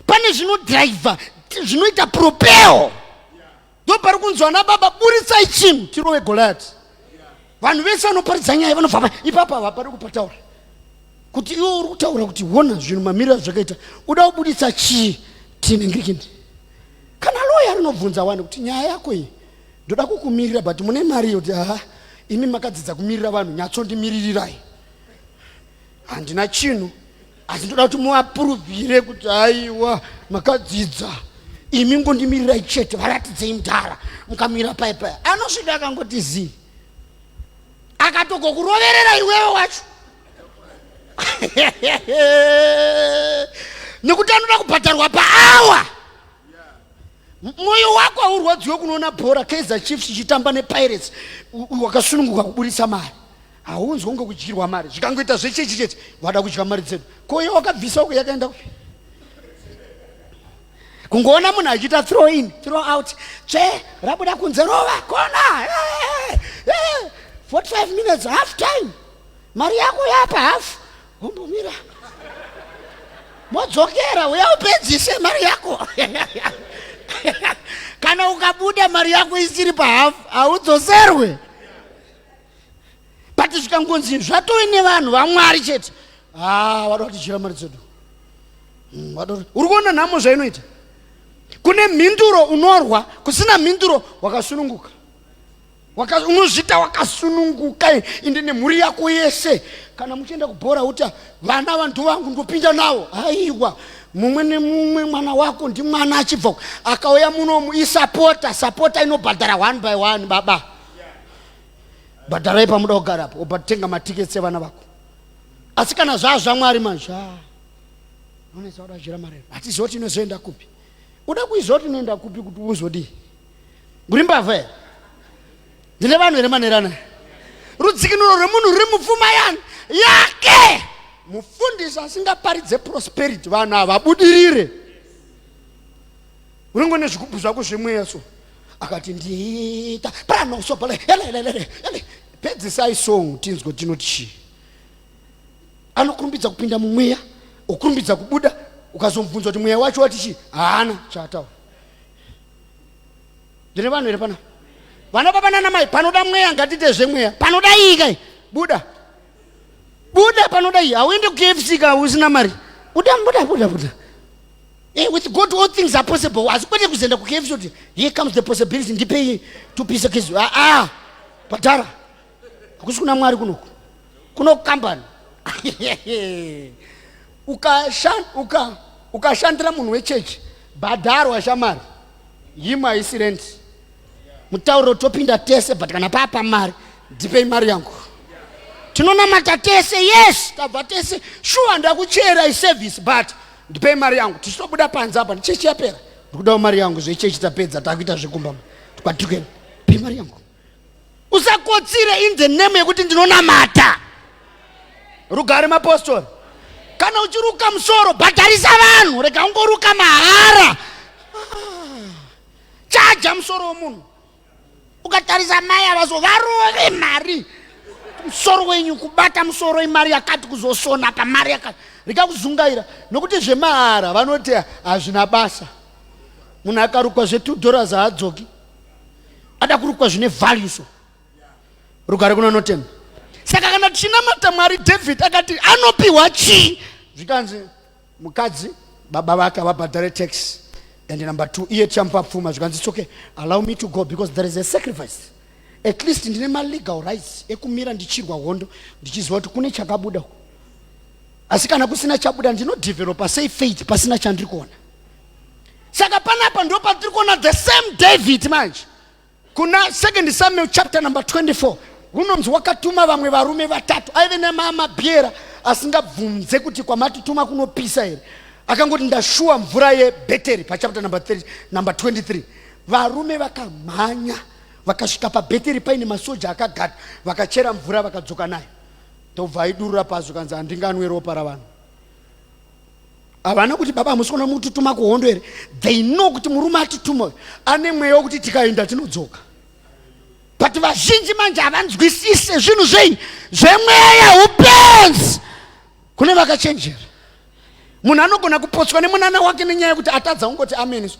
D: pane zvinodhiraivha zvinoita propel. Ndo pari kunzi vana baba buritsai chinhu tirove Goliati. Vanhu vese vanoparidza nyaya vanobva ipapa, havapari kupataura kuti iwe uri kutaura kuti wona zvinhu mamiriro azvakaita, uda kubuditsa chii tinengirikini. Kana loya rinobvunza wani kuti nyaya yako iyi ndoda kukumirira, but mune mari iyo? Kuti aha, imi makadzidza kumirira vanhu, nyatsondimiririrai, handina chinhu, asi ndoda kuti muapuruvhire kuti aiwa makadzidza imi, ngondimirirai chete, varatidzei mudhara. Mukamira pai pai anosvika akangoti zii, akatogokuroverera iwewe wacho, nekuti anoda kubhadharwa paawa. Mwoyo wako haurwadziwe kunoona bhora, Kaizer Chiefs ichitamba nePirates, wakasununguka kuburitsa mari, haunzwa kunge kudyirwa mari. Zvikangoita zvechechi chete, vada kudya mari dzedu. Ko iye wakabvisa uko yakaenda kupi? Kungoona munhu achiita throw in, throw out, tsve rabuda kunze, rova kona, 45 minutes, half time, mari yako yapa half, wombomira, modzokera, uya upedzise mari yako. Kana ukabuda mari yako isiri pahafu, haudzoserwe. But zvikangonzi zvatove nevanhu vaMwari chete, ah, vada kutidyira mari dzedu. Uri kuona nhamo zvainoita? Kune mhinduro unorwa, kusina mhinduro wakasununguka. Unozvita wakasununguka inde nemhuri yako yese. Kana muchienda kubhora, uta vana vantu vangu ndopinda navo, aiwa, mumwe nemumwe mwana wako ndimwana achibva akauya munomu isapota. Sapota inobhadhara one by one. Baba, bhadharai pamuda kugarapo, obva tenga matiketsi evana vako. Asi kana zvaa zvaMwari manje, unonetsa kuda kudyira mari. Hatiziva kuti inozoenda kupi. Uda kuiziva kuti inoenda kupi kuti uzodii? Uri mbavha here? Ndine vanhu here manerana? Rudzikinuro rwemunhu ruri mupfuma yani yake. Mufundisi asingaparidze prosperity, vanhu havabudirire. Unenge une zvigubhu zvako zvemweya so, akati ndiita pranosobole elelelele, pedzisai song tinzwe tinoti chii. Anokurumbidza kupinda mumweya, okurumbidza kubuda. Ukazomubvunza kuti mweya wacho wati chii, haana chaataura. Ndine vanhu here pana vana baba nana mai? Panoda mweya, ngatiite zvemweya. Panoda iyi kai, buda, buda. Panoda iyi, hauende kuKFC ka usina mari. Buda, buda, buda, buda. With God all things are possible. Asi kwete kuzoenda kuKFC kuti here comes the possibility, ndipei tupise kezu. Ah, ah, bhadhara. Hakusi kuna Mwari kunoku, kuno kambani. Ukashandira munhu wechechi, bhadharwa shamari. Yimwe haisi rent, mutauro topinda tese, but kana papa mari, ndipei mari yangu. Tinonamata tese, yes, tabva tese, shuwa ndakuchera iservice, but ndipei mari yangu. Tichitobuda panze apa, chechi yapera, ndikudawo mari yangu. Zvechechi tapedza, takuita zvekumba kwatirikuenda. Pei mari yangu. Usakotsire in the name yekuti ndinonamata. Rugare mapostori. Kana uchiruka musoro, bhadharisa vanhu, rega ungoruka mahara. Chaja musoro womunhu. Ukatarisa mai ava so, varove mari. Musoro wenyu kubata musoro imari yakati, kuzosona pamari yakati, rikakuzungaira nokuti zvemahara vanoti hazvina basa. Munhu akarukwa zve2 dollars haadzoki, ada kurukwa zvine value. So rugare kuna notenda. Saka kana tichinamata Mwari, David akati anopiwa chii? Zvikanzi mukadzi baba vake havabhadhare tax, and number two, iye tichamupa pfuma. Zvikanzi it's okay, allow me to go because there is a sacrifice. At least ndine malegal rights ekumira ndichirwa hondo ndichiziva kuti kune chakabuda. Asi kana kusina chabuda, ndinodevelopa sei faith pasina chandiri kuona? Saka panapa ndo patiri kuona the same David manje kuna Second Samuel chapter number 24. Hunonzi wakatuma vamwe varume vatatu aive nemamabhiera asingabvunze kuti kwamatituma kunopisa here. Akangoti ndashuwa mvura yebheteri. Pachapter number 3, number 23, varume vakamhanya vakasvika pabheteri paine masoja akagada, vakachera mvura, vakadzoka nayo, ndobva aidurura pasi. Kanzi handinganwe ropa ravanhu. Havana kuti baba hamusi kuona mututuma kuhondo here? They know kuti murume atituma uyu ane mweya wekuti tikaenda tinodzoka. But vazhinji manje havanzwisise zvinhu zvei zvemweya. Upenzi kune vakachenjera. Munhu anogona kupotswa nemunana wake nenyaya yekuti atadza ungoti amen. So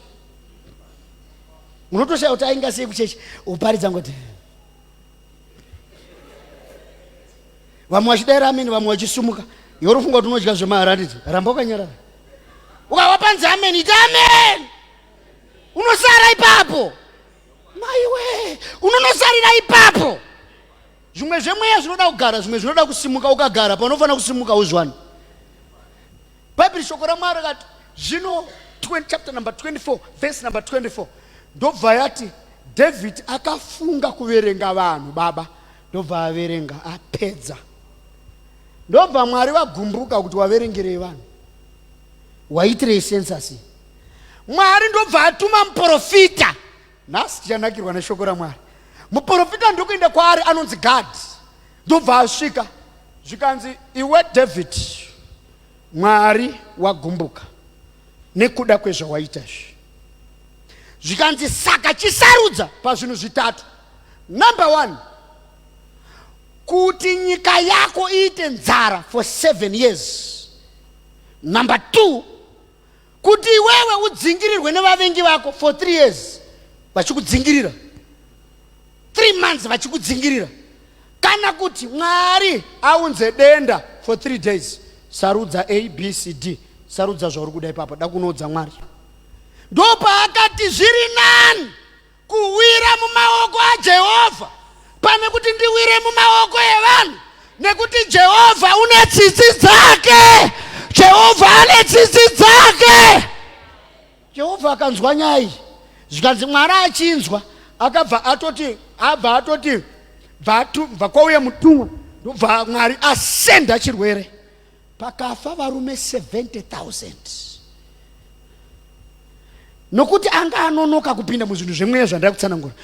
D: unotoshaya kuti ainga sei kuchechi, uparidza ngoti vamwe vachidaira ameni, vamwe vachisumuka. Iwe unofunga kuti unodya zvemaharandidzi. Ramba wakanyarara. Ukava panzi amen, iti amen, unosara ipapo. Maiwe, unonosarira ipapo. Zvimwe zvemweya zvinoda kugara, zvimwe zvinoda kusimuka. Ukagara panofanira kusimuka uzwani. Bhaibheri, shoko raMwari rakati zvino 20, chapter number 24, verse number 24, ndobva yati David akafunga kuverenga vanhu baba, ndobva averenga apedza, ndobva Mwari vagumbuka kuti waverengerei vanhu, waitirei census? Mwari ndobva atuma muprofita. Nhasi tichanakirwa neshoko raMwari. Muprofita ndokuenda kwaari, anonzi Gad, ndobva asvika. Zvikanzi, iwe David, Mwari wagumbuka nekuda kwezvawaita izvi. Zvikanzi saka chisarudza pazvinhu zvitatu. Number one, kuti nyika yako iite nzara for 7 years. Number two, kuti iwewe udzingirirwe nevavengi vako for 3 years, vachikudzingirira 3 months vachikudzingirira, kana kuti Mwari aunze denda for 3 days. Sarudza A, B, C, D. Sarudza zvauri kuda ipapo. Da kunoudza Mwari. Ndopaakati zviri nani kuwira mumaoko aJehovha pane kuti ndiwire mumaoko evanhu, nekuti Jehovha une tsitsi dzake. Jehovha ane tsitsi dzake. Jehovha akanzwa nyaya iyi. Zvikanzi Mwari achinzwa akabva atoti, abva atoti bva kwauya mutumwa, ndobva Mwari asenda chirwere, pakafa varume 70,000 nokuti anga anonoka kupinda muzvinhu zvemweya zvandai kutsanangura.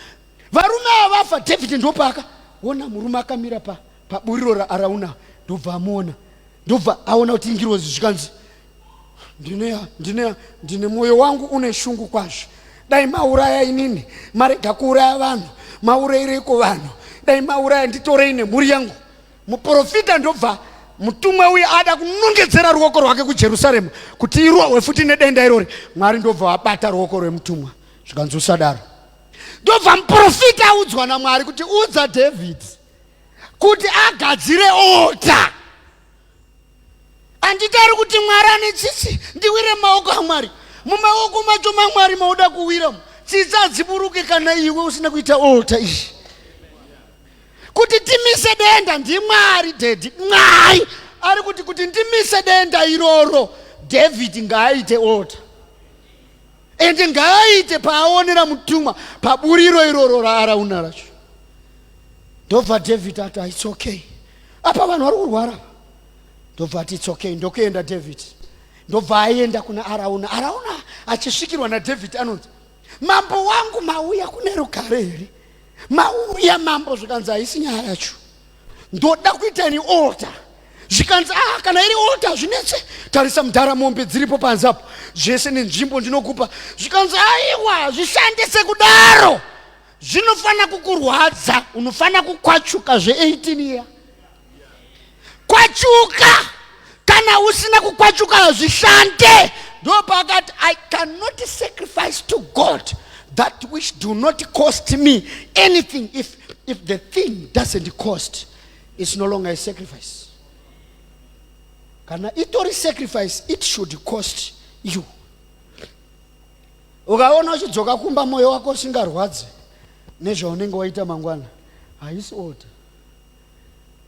D: Varume ava vafa, David ndopaka ona murume akamira paburiro raArauna, ndobva amuona, ndobva aona kuti ingirozi. Zvikanzi ndine mwoyo wangu une shungu kwazvo. Dai mauraya inini, marega kuuraya vanhu. Maurayireiko vanhu? Dai mauraya, nditorei nemhuri yangu. Muprofita ndobva mutumwa uye ada kunongedzera ruoko rwake kuJerusarema kuti irohwe futi nedenda irori. Mwari ndobva vabata ruoko rwemutumwa. Zvikanzi usadaro. Ndobva muprofita audzwa naMwari kuti udza David kuti agadzire altar. Handitari kuti Mwari ane tsitsi, ndiwire mumaoko aMwari. Mumaoko macho maMwari mauda kuwira, tsitsi hadziburuke kana iwe usina kuita altar iyi. Kuti timise denda ndiMwari, daddy. Mwari ari kuti ndimise denda iroro, David ngaaite altar, ende ngaaite paaonera mutumwa paburiro iroro raArauna racho. Ndobva David ati it's okay, apa vanhu vari kurwara. Ndobva ati it's okay. Ndokuenda David, ndobva aenda kuna Arauna. Arauna achisvikirwa naDavid anonzi, mambo wangu, mauya kune rugare here? Mauya mambo? Zvikanzi haisi nyaya yacho, ndoda kuita ni altar. Zvikanzi ah, kana iri altar zvinetse, tarisa mudhara, mombe dziripo panze apo, zvese nenzvimbo ndinokupa. Zvikanzi aiwa, zvishandise kudaro, zvinofanira kukurwadza, unofanira kukwachuka zve18 year. Kwachuka! Kana usina kukwachuka hazvishande. Ndopakati I cannot sacrifice to God that which do not cost me anything. If, if the thing doesn't cost, it's no longer a sacrifice. Kana itori sacrifice, it should cost you. Ukaona uchidzoka kumba moyo wako usingarwadzi nezvaunenge waita mangwana, haisi altar.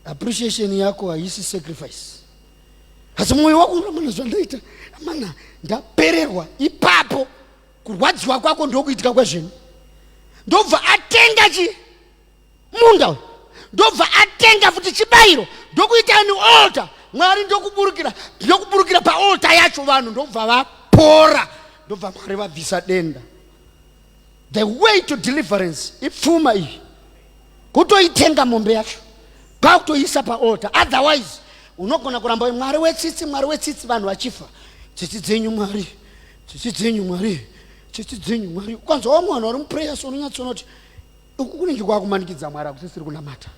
D: Appreciation yako haisi sacrifice. Asi moyo wako unomana zvandaita, mana ndapererwa ipapo. Kurwadziwa kwako ndokuitika kwezvinhu. Ndobva atenga chi munda uyu, ndobva atenga futi chibayiro, ndokuita ni altar. Mwari ndokuburukira, ndokuburukira paaltar yacho, vanhu ndobva vapora, ndobva Mwari vabvisa denda. The way to deliverance ipfuma iyi, kutoitenga mombe yacho kwakutoiisa paaltar. Otherwise unogona kuramba Mwari wetsitsi, Mwari wetsitsi, vanhu vachifa. Tsitsi dzenyu Mwari, tsitsi dzenyu Mwari, tsitsi dzenyu Mwari. Ukanzwa vamwe vanhu vari muprayer so unonyatsoona kuti uku kunenge kwakumanikidza Mwari, hakusisiri kunamata.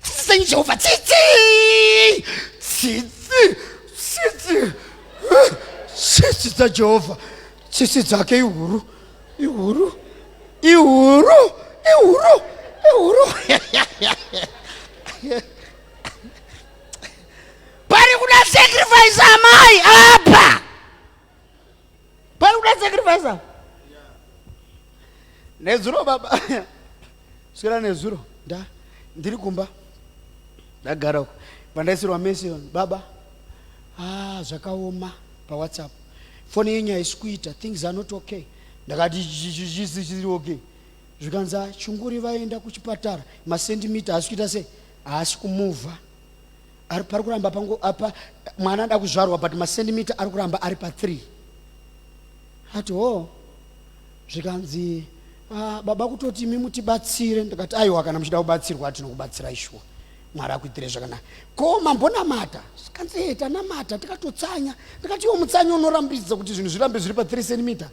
D: Tsitsi dzenyu Jehovha, tsitsi, tsitsi, tsitsi, tsitsi dzaJehovha, tsitsi dzake ihuru, ihuru, ihuru, ihuru, ihuru. Pari kuda sacrifice amai apa, pari kuda sacrifice apa. Nezuro baba, swera nezuro nda ndiri kumba ndagara uko, pandaisirwa message baba, ah, zvakaoma paWhatsApp, foni yenyu haisi kuita, things are not okay. Ndakati chisi chiri okay? Zvikanzi chunguri vaenda kuchipatara, masendimita haasi kuita sei, haasi kumuvha, ari pari kuramba pango apa, mwana ada kuzvarwa but masendimita ari kuramba ari pa3. Ati ho, zvikanzi ah, baba kutoti imi mutibatsire. Ndikati aiwa, kana muchida kubatsirwa tinokubatsirai shuwa, Mwari akuitire zvakanaka. Ko mambonamata? Zvikanzi e tanamata tikatotsanya. Ndikati iwo mutsanyo unorambidza kuti zvinhu zvirambe zviri pa3 centimeter?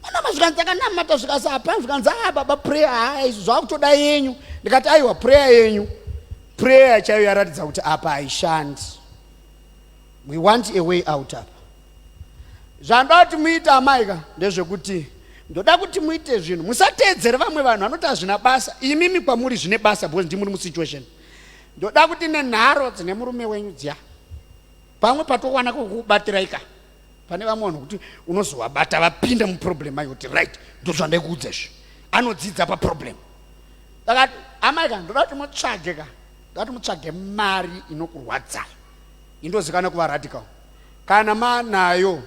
D: Manama. Zvikanzi takanamata zvikasapa. Zvikanzi a baba, prayer haa izvi zvakutoda yenyu. Ndikati aiwa, prayer yenyu, prayer chaiyo yaratidza kuti apa haishandi. We want a way out apa. Zvandoda kuti muite amai ka ndezvekuti ndoda kuti muite zvinhu, musateedzere vamwe vanhu vanoti hazvina basa. Imimi kwamuri zvine basa because ndimuri musituation. Ndoda kuti nenharo dzine murume wenyu dziya, pamwe patowana kukubatiraika pane vamwe vanhu kuti unozovabata vapinda muproblem ayo kuti right, ndozvandaikuudza izvi. Anodzidza paproblem. Akati amai ka, ndoda kuti mutsvage ka, ndoda kuti mutsvage mari inokurwadzai, indozikana kuva radical. Kana manayo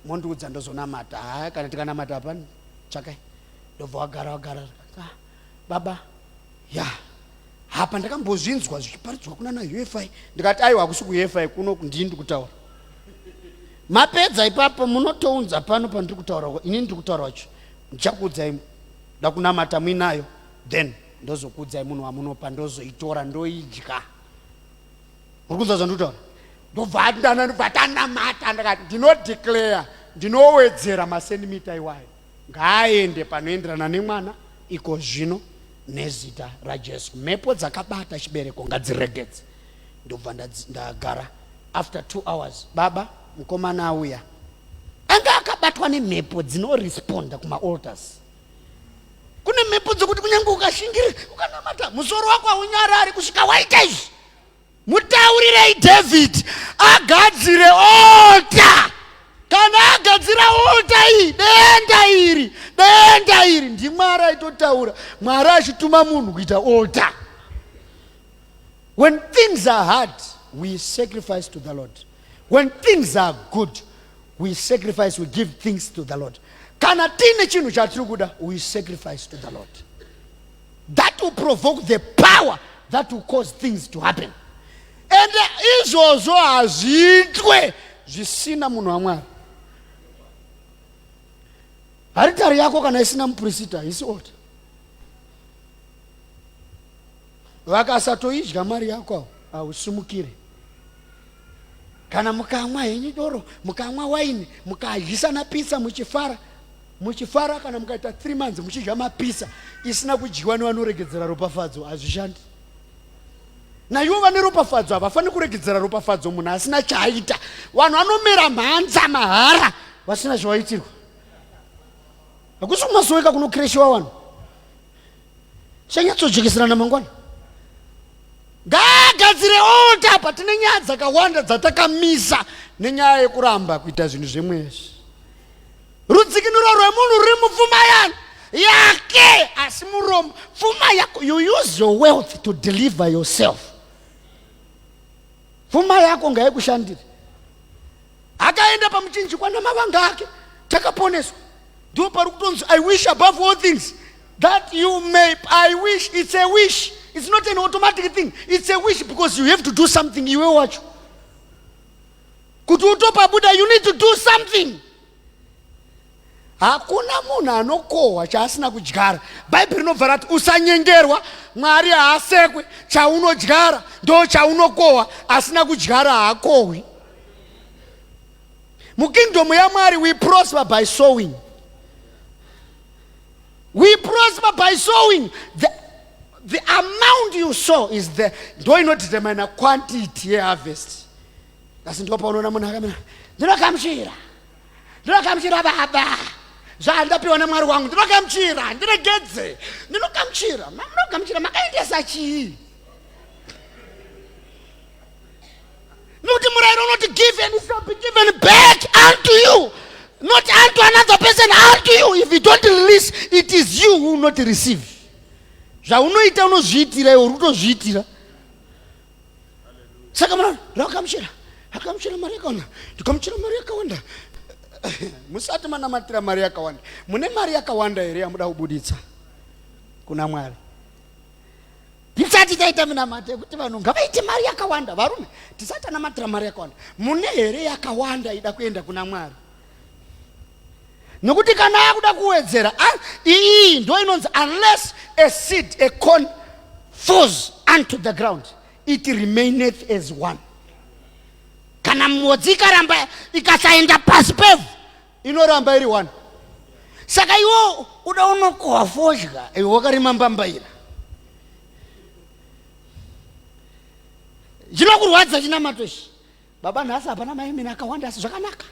D: mondiudza, ndozonamata. Haa, kana tikanamata hapani, tsvakai. Ndobva wagara wagara, ah, baba ya hapa ndakambozvinzwa zvichiparidzwa kuna na UFI. Ndikati aiwa, hakusi kuUFI kuno, ndini ndikutaura. Mapedza ipapo munotounza pano pandiri kutaura ini, ndiri kutaura wacho, ndichakuudzai ndakunamata muinayo, then ndozokuudzai munhu wamunopa, ndozoitora ndoidya. Muri kunzwa zvandikutaura? Ndobva ndobva tanamata. Ndakati ndinodeclare, ndinowedzera masendimita iwayo, ngaaende panoenderana nemwana iko zvino nezita raJesu. Mhepo dzakabata chibereko ngadziregedze. Ndobva ndagara. After 2 hours baba, mukomana auya, anga akabatwa nemhepo dzinoresponda kumaaltars. Kune mhepo dzokuti kunyange ukashingirira ukanamata, musoro wako haunyarari kusvika waita izvi. Mutaurirei David agadzire altar. Kana agadzira altar iyi, denda iri, denda iri ndiMwari aitotaura, Mwari achituma munhu kuita altar. When things are hard, we sacrifice to the Lord. When things are good, we sacrifice, we give things to the Lord. Kana tiine chinhu chatiri kuda, we sacrifice to the Lord. That will provoke the power that will cause things to happen. And izvozvo hazviitwe zvisina munhu waMwari. Haritari yako kana isina mupurisita haisi altar. Vakasatoidya mari yako hausimukire. Kana mukamwa henyu doro, mukamwa waini, mukadyisana pizza muchifara, muchifara, kana mukaita 3 months muchidya mapizza isina kudyiwa nevanoregedzera ropafadzo, hazvishandi. Naivo vane ropafadzo havafaniri kuregedzera ropafadzo munhu asina chaaita. Vanhu vanomera mhanza mahara vasina zvavaitirwa. Hakusi kumasoweka kunokreshiwa vanhu. Chanyatsojekesera mangwana. Ngaagadzire altar apa tine nyaya dzakawanda dzatakamisa nenyaya yekuramba kuita zvinhu zvemweya. Rudzikinuro rwemunhu ruri mupfuma yani yake asi muromo pfuma yako you use your wealth to deliver yourself. Pfuma yako ngaikushandire. Akaenda pamuchinjikwa namavanga ake takaponeswa. Ndipo pari kutonzi I wish above all things that you may I wish it's a wish it's not an automatic thing it's a wish because you have to do something iwe wacho kuti utopabuda you need to do something hakuna munhu anokohwa chaasina kudyara bhaibheri rinobva rati usanyengerwa mwari haasekwe chaunodyara ndo chaunokohwa asina kudyara haakohwi mukingdom yamwari we prosper by sowing we prosper by sowing the, the amount you sow is the ndo inodetermina quantity yeharvest asi ndipo paunoona munhu akamira ndinogamuchira ndinogamuchira baba zvandapiwa namwari wangu ndinogamuchira ndiregedze ndinogamuchira mamunogamuchira makaendesa chii nokuti murayiro unoti give and it shall be given back unto you not unto another person unto you if you don't release it is you who not receive zvaunoita unozviitira iwe uri kutozviitira saka muna ndakamuchira akamuchira mari yakawanda ndikamuchira mari yakawanda musati manamatira mari yakawanda mune mari yakawanda here yamuda kubuditsa kuna mwari tisati taita minamato yekuti vanhu ngavaite mari yakawanda varume tisati tanamatira mari yakawanda mune here yakawanda ida kuenda kuna mwari nokuti kana akuda kuwedzera iyi ndo inonzi unless a seed a corn falls unto the ground it remaineth as one kana mhodzi ikaramba ikasaenda pasi pevhu inoramba iri one saka iwo uda unokohwa fodya iwe wakarima mbambaira chinokurwadza chinamato ichi baba nhasi hapana maemene akawanda asi zvakanaka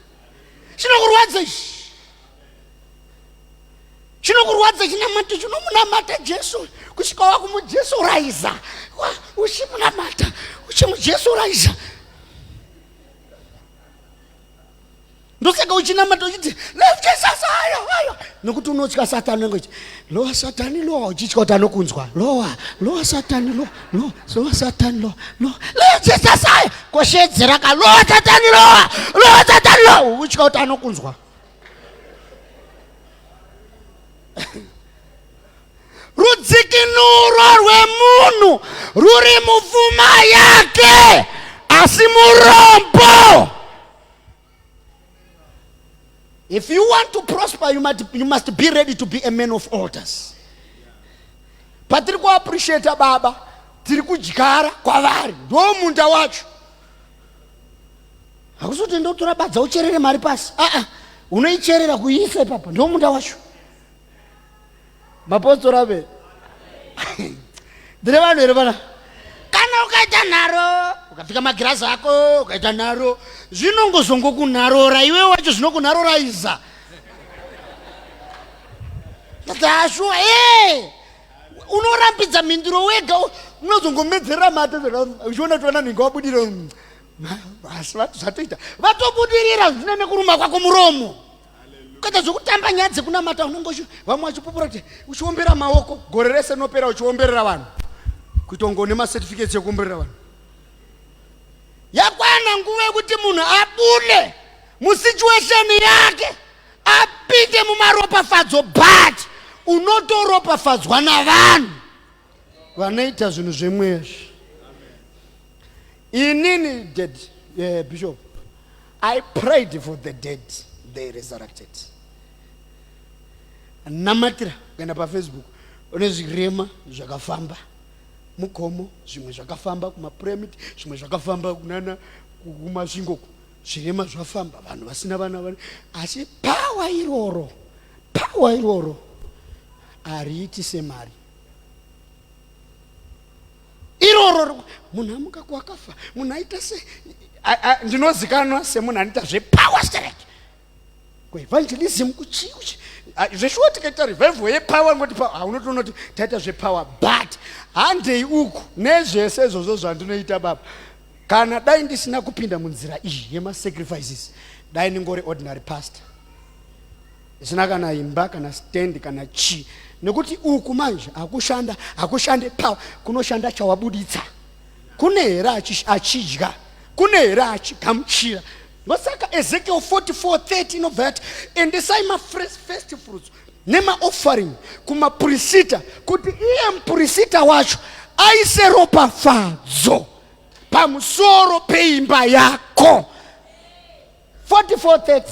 D: chinokurwadza ichi chinokurwadza chinamato chinomunamata jesu kusvika wakumujesuraiza uchimunamata uchimujesuraiza ndosaka uchinamata uchiti left jesus ayo ayo nokuti unotya satani unenge uchi lowa satani lowa uchitya kuti anokunzwa lowa lowa satani lowa lowa lowa satani lowa lowa left jesus ayo koshedzera ka lowa satani lowa lowa satani lowa uchitya kuti anokunzwa rudzikinuro rwemunhu ruri mupfuma yake asi murombo If you want to prosper, you must, you must be ready to be a man of altars. Patiri kuappreciata baba, tiri kudyara kwavari, ndo munda wacho. Hakusi kuti ndotora badza ucherere mari pasi. Ah ah, unoicherera kuiisa ipapa, ndo munda wacho. Mapostora ave ndine vanhu here vana kana ukaita nharo ukapfeka magirazi ako ukaita nharo zvinongozongokunharora iwe wacho zvinokunharoraiza ndashuwa e unorambidza mhinduro wega unozongomedzerera mate uchiona kuti vana nhinga wabudira asi zvatoita vatobudirira zvine nekuruma kwako muromo Kuita zvekutamba nyaya dzekunamata unenge vamwe vachipupura kuti uchiombera maoko gore rese rinopera uchiomberera vanhu kuita kunge une macertificates ekuomberera vanhu. Yakwana nguva yekuti munhu abude musituation yake apinde mumaropafadzo but unotoropafadzwa navanhu vanoita zvinhu zvemweya inini dead eh, bishop i prayed for the dead they resurrected namatira kuenda pafacebook une zvirema zvakafamba mugomo zvimwe zvakafamba kumapyramid zvimwe zvakafamba kunana kumasvingo zvirema zvafamba vanhu vasina vana vane asi pawa iroro pawa iroro hariiti semari iroro. soro munhu amuka kuakafa munhu aita se ndinozikanwa semunhu anoita zvepower strike kuevangelism kuchii kuchi zveshuwa tikaita revival yepower ngoti haunotoona kuti taita zvepower but handei uku nezvese izvozvo zvandinoita baba kana dai ndisina kupinda munzira iyi yemasacrifices dai ndingori ordinary pastor isina kana imba kana stand kana chii nekuti uku manje hakushanda hakushande power kunoshanda chawabuditsa kune here achidya kune here achigamuchira Ndosaka Ezekiel 44:30 inobva yati endesai mafirst fruits nemaoffering kumapurisita kuti iye mupurisita wacho aise ropafadzo pamusoro peimba yako. 44:30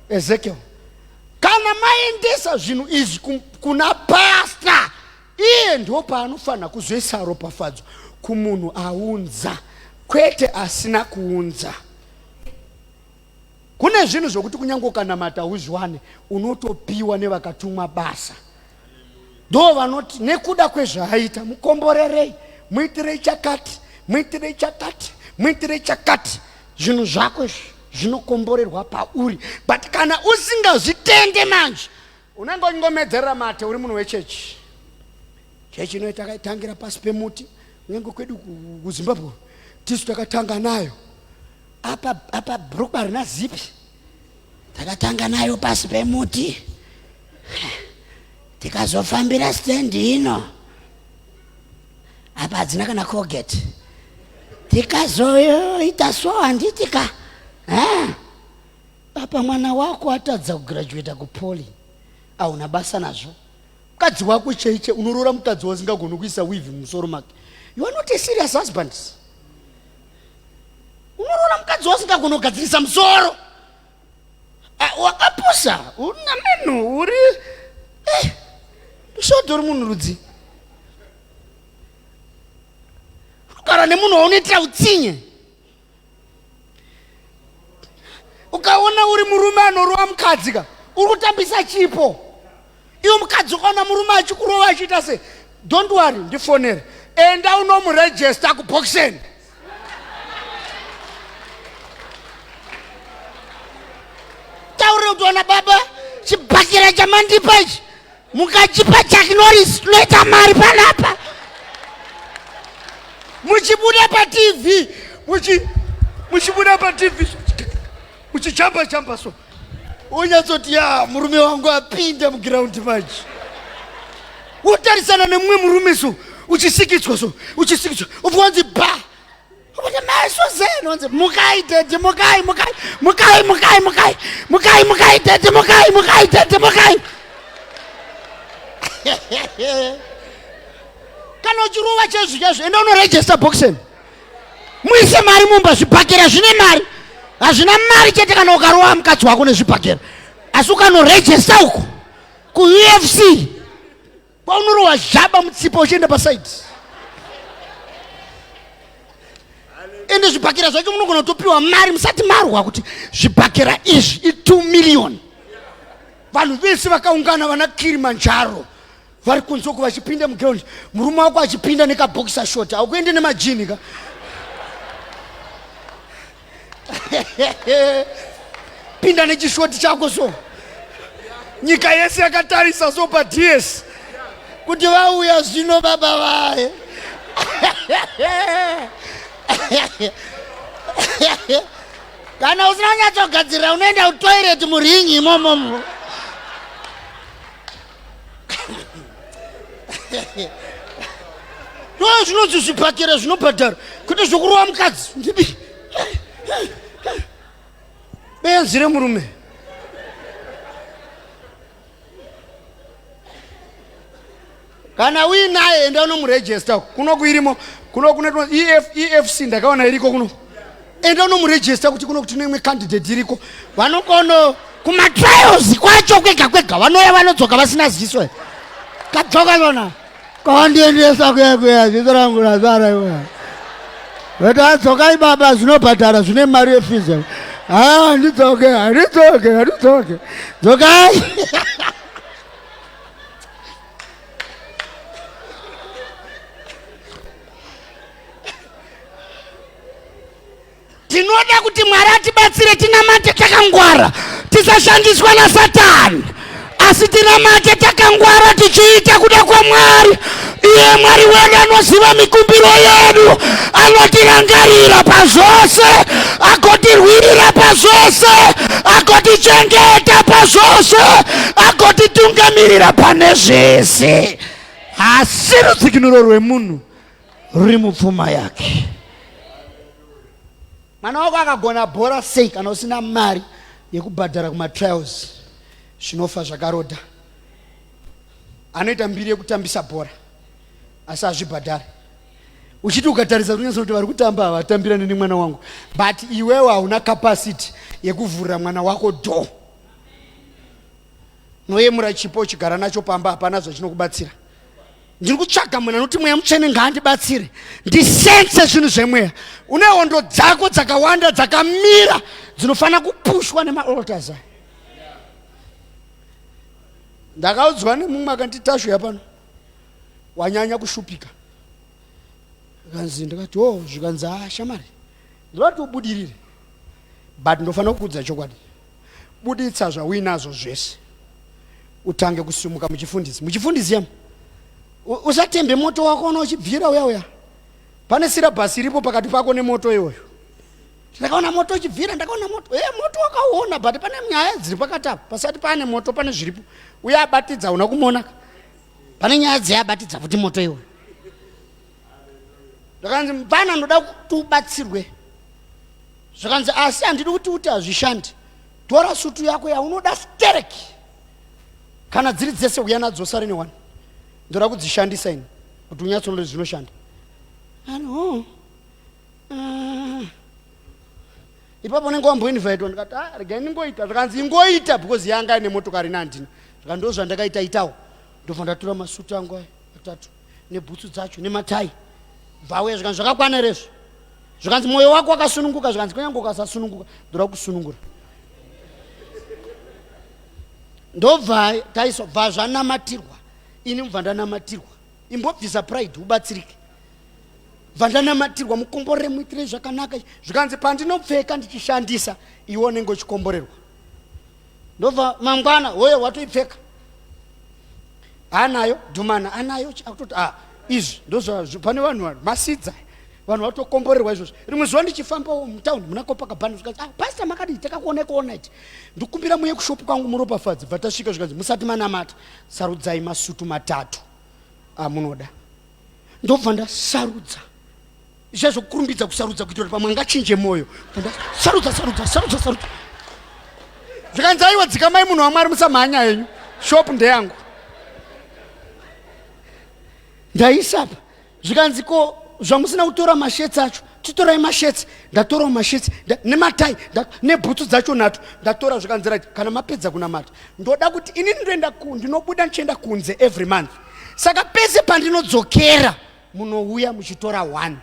D: Ezekiel. Kana maendesa zvinhu izvi kuna pasta iye ndipo paanofanira kuzoisa ropafadzo kumunhu aunza kwete asina kuunza kune zvinhu zvokuti kunyange ukanamata uzviwane unotopiwa nevakatumwa basa ndo vanoti nekuda kwezvaaita mukomborerei muitirei chakati muitirei chakati muitirei chakati zvinhu zvako izvi zvinokomborerwa pauri but kana usingazvitende manje unenge uchingomedzerera mate uri munhu wechechi chechi inoyi takaitangira pasi pemuti kunyange kwedu kuzimbabwe tisu takatanga nayo apa apa brukwa rina zipi
E: takatanga nayo pasi pemuti tikazofambira stendi ino apa hadzina kana colgate tikazoita so handiti ka
D: apa mwana wako atadza kugraduata kupoli auna basa nazvo mukadzi wako chaiche unoroora mukadzi wasingagoni kuisa weave mumusoro make you are not a serious husband unoroora mukadzi wasingagoni kugadzirisa musoro ah, wakapusa una meno uri eh, shodho uri munhu rudzi unogara nemunhu waunoitira utsinye ukaona uri murume anorova mukadzi ka uri kutambisa chipo iwe mukadzi ukaona murume achikurova achiita se don't worry ndifonere enda unomurejesta kuboxen
E: taurire kuti ona baba chibhakera chamandipa ichi mukachipa Chuck Norris tunoita mari panapa
D: muchibuda patv muchibuda patv muchichamba chamba so unyatsoti ya murume wangu apinda mugiraundi manje wotarisana nemumwe murume so uchisikidzwa so uchisikidzwa ubva wanzi ba
E: Kuti mai Suzanne wanzi mukai daddy mukai mukai mukai mukai mukai mukai mukai daddy mukai mukai daddy mukai.
D: Kana uchirova chezvi chezvo enda unoregister boxing. Muise mari mumba zvibhakera zvine mari. Hazvina mari chete kana ukarova mukadzi wako nezvibhakera. Asi ukanoregister uko kuUFC kwaunorowa zhaba mutsipa uchienda pasaidi ende zvibhakera zvacho munogona kutopiwa mari musati marwa kuti zvibhakera izvi i2 million vanhu vese vakaungana vana kirimanjaro vari kunze uko vachipinda muground murume wako achipinda nekabhokisa short aukuende nemajini ka pinda nechishoti chako so nyika yese yakatarisa so pads
E: kuti vauya zvino baba vaye kana usina kunyatsogadzirira unoenda kutoireti muringi imomomo
D: ndo zvinonzi zvibhakera zvinobhadhara kwete zvokurova mukadzi ndibi benzi remurume kana uinaye enda unomurejesta kuno kuirimo kuno kune efc ndakaona iriko kuno enda unomurejesta kuti kuno kuti neimwe candidate iriko
E: vanokono kumatrials kwacho kwega kwega vanouya vanodzoka vasina ziso kadzoka yona
F: kawandiendesa kuya kuya ziso rangu razara iwe vati adzokai baba zvinobhadhara zvine mari yefizi haa handidzoke handidzoke handidzoke dzokai
D: Tinoda kuti Mwari atibatsire tinamate takangwara, tisashandiswa naSatani, asi tinamate takangwara tichiita kuda kwaMwari. Iye Mwari wedu anoziva mikumbiro yedu, anotirangarira pazvose, agotirwirira pazvose, agotichengeta pazvose, agotitungamirira pane zvese. Asi rudzikinuro rwemunhu ruri mupfuma yake. Mwana wako akagona bhora sei kana usina mari yekubhadhara kumatrials, zvinofa zvakarodha. Anoita mbiri yekutambisa bhora asi hazvibhadhari. Uchiti ukatarisa kunyatsa kuti vari kutamba havatambirani nemwana wangu, but iwewe hauna capacity yekuvhurira mwana wako door. Noyemura chipo uchigara nacho pamba, hapana zvachinokubatsira. Ndiri kutsvaga munhu anoti Mweya Mutsvene ngaandibatsire ndisense zvinhu zvemweya. Une hondo dzako dzakawanda dzakamira dzinofanira kupushwa nemaaltars aya. Ndakaudzwa nemumwe akanditi, Tashu yapano wanyanya kushupika. Kanzi ndikati, o, zvikanzi, a shamari, ndinoda kuti ubudirire, but ndofanira kukuudza chokwadi. Buditsa zvauinazvo zvese utange kusimuka muchifundisi. Muchifundisi yam usatembe moto wako una uchibvira uya uya. Pane sirabhasi iripo pakati pako nemoto iwoyo. Ndakaona moto uchibvira, ndakaona moto. Eh, moto wakauona, but pane nyaya dziri pakati apa. Pasati pane moto pane zviripo. Uye abatidza una kumuona. Pane nyaya dzeabatidza futi moto iwoyo. Zvakanzi, mupfana, ndoda kuti ubatsirwe. Zvakanzi, asi handidi kuti uti hazvishandi. Tora sutu yako yaunoda stereki, kana dziri dzese uya nadzo, sare newani. Ndoda kudzishandisa ini kuti unyatsoona kuti zvinoshanda. Ano ipapo unenge wamboinvitwa. Ndikati, ah, regai ndingoita. Zvakanzi, ingoita, because yanga ine motokari ine handina. Zvaka ndo zvandakaita itawo. Ndobva ndatora masutu angu aya atatu nebhutsu dzacho nematai, bvauya. Zvikanzi, zvakakwana here izvo? Zvikanzi, mwoyo wako wakasununguka? Zvikanzi, kunyange ukasasununguka, ndoda kusunungura. Ndobva taiswa, bva zvanamatirwa. Ini mubva ndanamatirwa. Imbobvisa pride ubatsirike. Bva ndanamatirwa, mukomborere, muitire zvakanaka. Zvikanzi, pandinopfeka ndichishandisa, iwe unenge uchikomborerwa. Ndobva mangwana hoyo watoipfeka, anayo dhumana, anayo akutoti, a izvi ndozva pane vanhu masidza, vanhu vatokomborerwa izvozvo. Rimwe zuva ndichifambawo mutaundi muna Copacabana, zvikanzi, ah, pastor, makadii? Takakuonai kuonight, ndikumbira muye kushopu kwangu muropafadzi. Bva tasvika, zvikanzi, musati manamata, sarudzai masutu matatu amunoda. Ndobva ndasarudza zvezvokurumbidza kusarudza kuitira kuti pamwe angachinje mwoyo. Sarudza, sarudza, sarudza, sarudza. Zvikanzi, aiwa, dzikamai munhu waMwari, musamhanya henyu, shopu ndeyangu. Ndaisapa. Zvikanzi, ko zvamusina kutora mashetsi acho? Titorai mashetsi. Ndatorawo mashetsi nematai nebhutsu dzacho nhatu ndatora. Zvikanzi, right, kana mapedza kunamata, ndoda kuti inini ndoenda, ndinobuda ndichienda kunze every month, saka pese pandinodzokera munouya muchitora one.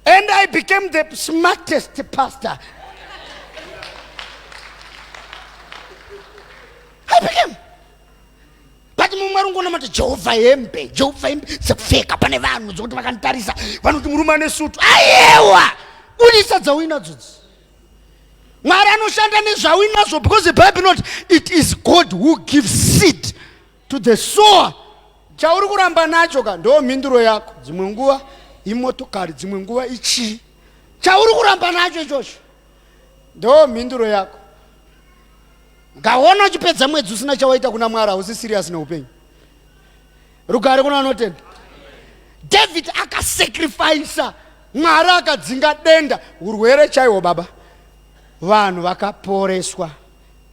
D: And I became the smartest pastor. I became. But mumwe ari ungonamata, Jehovha, hembe, Jehovha, hembe dzekupfeka pane vanhu dzokuti vakanditarisa vanoti murume ane sutu. Ayewa, budisa dzauinadzo dzi. Mwari anoshanda nezvauinazvo, because the Bible not it is God who gives seed to the sower. Chauri kuramba nacho ka ndo mhinduro yako. Dzimwe nguva imotokari, dzimwe nguva ichii. Chauri kuramba nacho ichocho ndo mhinduro yako. Ngaona uchipedza mwedzi usina chawaita kuna Mwari, hausi serious neupenyu. Rugare kuna vanotenda. David akasacrifica, Mwari akadzinga denda, urwere chaihwo baba. Vanhu vakaporeswa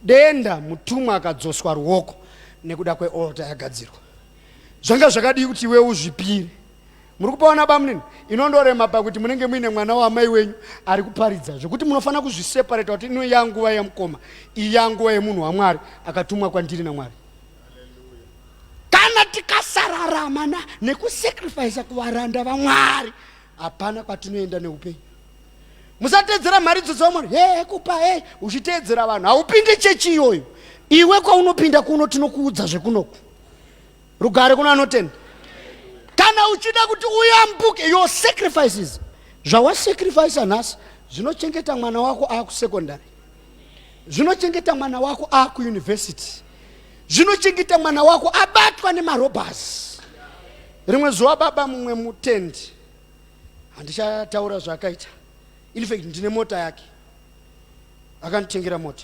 D: denda, mutumwa akadzoswa ruoko nekuda kwealtar yagadzirwa. Zvanga zvakadii kuti iwe uzvipire? Muri kupaona bamunini? Inondorema pakuti munenge muine mwana wamai wenyu ari kuparidza, zvekuti munofanira kuzviseparata kuti ino yanguva yamukoma, iyi yanguva yemunhu waMwari akatumwa kwandiri naMwari. Kana tikasararama nekusacrifice kuvaranda vaMwari, hapana kwatinoenda neupenyu. Musateedzera mharidzo dzavamwari, he kupa he, uchiteedzera vanhu haupindi chechi iyoyo. Iwe kwaunopinda kuno tinokuudza zvekunoku. Rugare kuna anotenda. Kana uchida kuti uyambuke, your sacrifices. Zvawasacrifice nhasi zvinochengeta mwana wako aakusecondary, zvinochengeta mwana wako aakuuniversity, zvinochengeta mwana wako abatwa nemarobhasi. Rimwe zuva baba mumwe mutendi, handichataura zvaakaita, in fact ndine mota yake, akanditengera mota,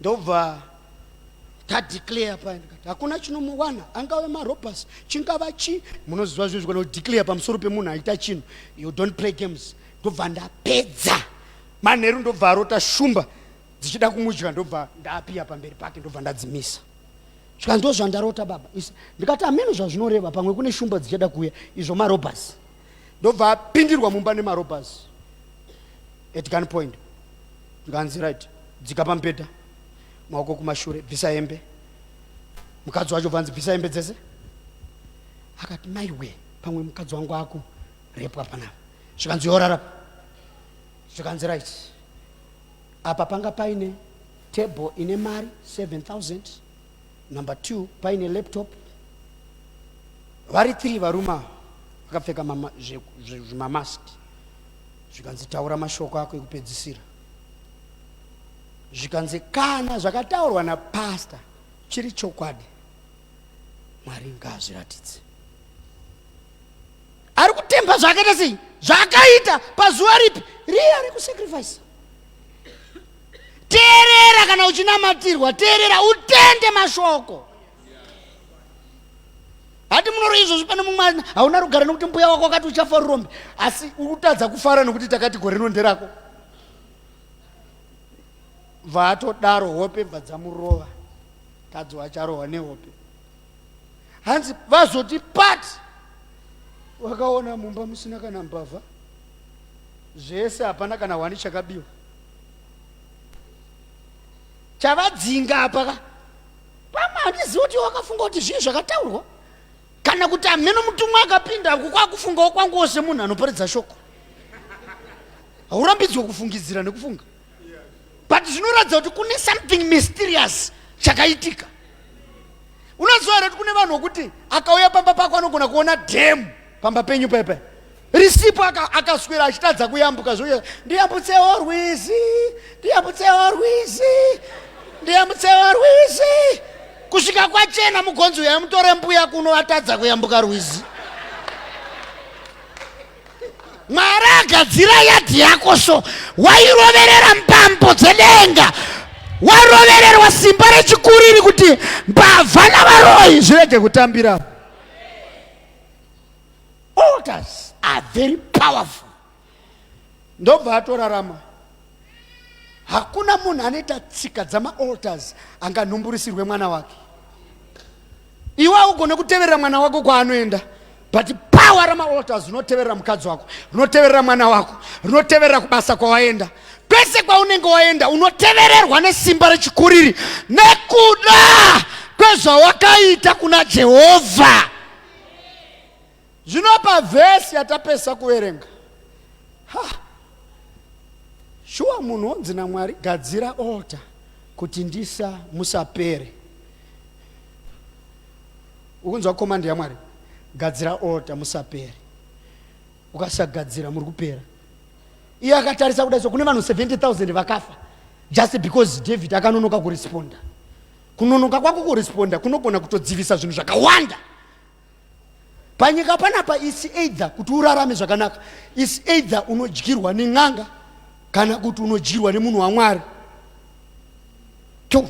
D: ndobva tadeclare paya, ndikati hakuna chinomuwana, angave marobhasi, chingava chii, munoziva zvezvi kana kudeclare pamusoro pemunhu aita chinhu, you don't play games. Ndobva ndapedza manheru, ndobva arota shumba dzichida kumudya, ndobva ndapiya pamberi pake, ndobva ndadzimisa. Zvikanzi ndozvandarota baba. Ndikati hameno zvazvinoreva, pamwe kune shumba dzichada kuuya, izvo marobhasi. Ndobva apindirwa mumba nemarobhasi at gun point, ndikanzi right, dzika pamubhedha, maoko kumashure, bvisa hembe. Mukadzi wacho bvanzi bvisa hembe dzese. Akati maiwe, pamwe mukadzi wangu akurepwa panapa. Zvikanzi yorara. Zvikanzi right, apa panga paine table ine mari 7000, number 2 paine laptop. Vari 3 varume ava vakapfeka zvimamask. Zvikanzi taura mashoko ako ekupedzisira. Zvikanzi kana zvakataurwa napastor chiri chokwadi, Mwari ngaazviratidze. Ari kutemba zvaakaita sei, zvaakaita pazuva ripi riya rekusacrifice. Teerera kana uchinamatirwa, teerera utende mashoko. Hati munoro izvozvi pane mumwe hauna rugare nokuti mbuya wako wakati uchafa rurombe, asi urikutadza kufara nokuti takati gore rino nderako. Bva atodaro hope bva dzamurova, kadzi wacharohwa nehope. Hanzi vazoti pati wakaona mumba musina kana mbavha, zvese hapana kana hwani chakabiwa. Chavadzinga apa ka pamwe handizivi kuti wakafunga kuti zvii zvakataurwa, kana kuti hameno mutumwa akapinda kwakufungawo kwanguwo semunhu anoparidza shoko. Haurambidzwe kufungidzira nekufunga, but zvinoratidza kuti kune something mysterious chakaitika. Unoziva here kuti kune vanhu vokuti akauya pamba pako anogona kuona dhemu pamba penyu pepe risipo, akaswera achitadza kuyambuka, zvoya ndiyambutsewo rwizi, ndiyambutsewo rwizi, ndiyambutsewo rwizi, kusvika kwachena mugonzi uya mutore mbuya kuno atadza kuyambuka rwizi. Mwari agadzira yadhi yako, so wairoverera mbambo dzedenga, warovererwa simba rechikuriri kuti mbavha navaroyi zvirege kutambira. Altars are very powerful. Ndobva atorarama. Hakuna munhu anoita tsika dzamaaltars anganhumburisirwe mwana wake. Iwe haugone kuteverera mwana wako kwaanoenda, but power ramaaltars rinoteverera mukadzi wako, rinoteverera mwana wako, rinoteverera kubasa kwawaenda. Kwese kwaunenge waenda unotevererwa nesimba rechikuriri nekuda kwezvawakaita kuna Jehovha. Zvino pavhesi yatapesa kuverenga, ha, shuwa munhu onzi naMwari gadzira altar kuti ndisa musapere. Ukunzwa command yaMwari, gadzira altar musapere. Ukasagadzira muri kupera. Iye akatarisa kudai, so kune vanhu 70,000 vakafa just because David akanonoka kuresponda. Kunonoka kwako kuresponda kunogona kutodzivisa zvinhu zvakawanda panyika panapa. Is either kuti urarame zvakanaka, is either unodyirwa nen'anga kana kuti unodyirwa nemunhu waMwari. To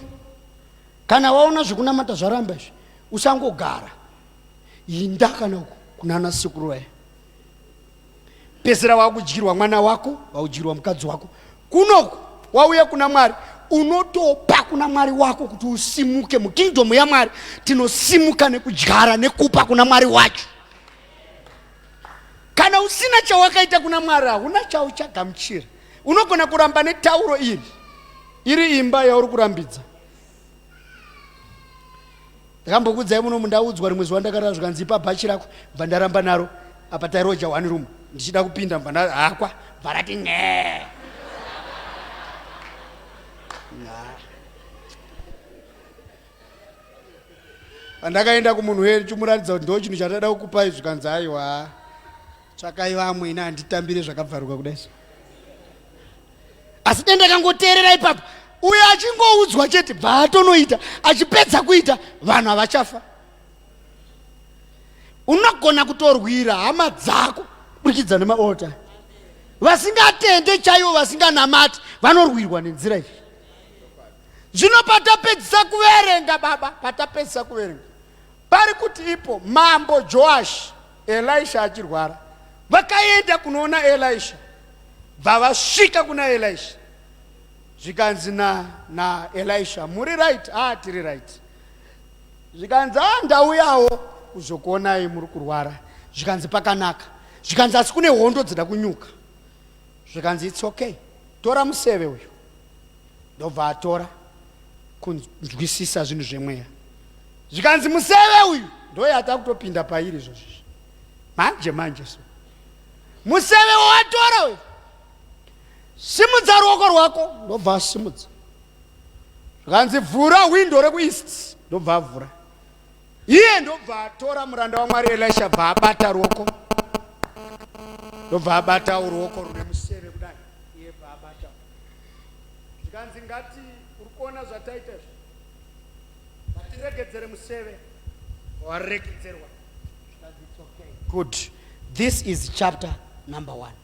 D: kana waona zvekunamata zvaramba izvi, usangogara, inda kana uku kunana sekuru vaya, pedzisira wakudyirwa mwana wako, wakudyirwa mukadzi wako. Kunoku wauya kuna Mwari, unotopa kuna Mwari wako kuti usimuke. Mukingdom yaMwari tinosimuka nekudyara nekupa kuna Mwari wacho. Kana usina chawakaita kuna Mwari, hauna chauchagamuchira. Unogona kuramba netauro iri iri imba yauri kurambidza. Ndakambokuudzai muno, mundaudzwa rimwe zuva ndakarara, zvikanzi ipa bhachi rako, bva ndaramba naro. Apa tairoja one room, ndichida kupinda bva ndahakwa, bva rati ng'ee. Pandakaenda kumunhu uye ndichimuratidza kuti ndo chinhu chandada kukupai, zvikanzi aiwa. Tsvakai vamwe, ini handitambire zvakabvaruka kudai so. Asi dai ndakangoteerera ipapo, uyo achingoudzwa chete bva atonoita, achipedza kuita vanhu havachafa. Unogona kutorwira hama dzako kuburikidza nemaota. Vasingatende chaivo, vasinganamati, vanorwirwa nenzira iyi. Zvino patapedzisa kuverenga baba, patapedzisa kuverenga pari kuti ipo mambo Joashi, Elisha achirwara, vakaenda kunoona Elisha, bva vasvika kuna Elisha, zvikanzi naElisha na muri right? Ah, tiri right. Zvikanzi, ah, ndauyawo kuzokuonai muri kurwara. Zvikanzi, pakanaka. Zvikanzi, asi kune hondo dzida kunyuka. Zvikanzi, it's okay, tora museve uyu. Ndobva atora, kunzwisisa zvinhu zvemweya. Zvikanzi, museve uyu ndoyata kutopinda pairi izvozvi manje manje, so museve wawatora uyu, simudza ruoko rwako. Ndobva asimudza. Zvikanzi, vhura hwindo rekueast. Ndobva avhura iye, ndobva atora muranda waMwari Elisha, bva abata ruoko, ndobva abata ruoko rune museve kudai, iye bva abata. Zvikanzi, ngati uri kuona zvataita izvi, ngatiregedzere museve. Waregedzerwa. Zvikanzi, it's okay, good. This is chapter number one.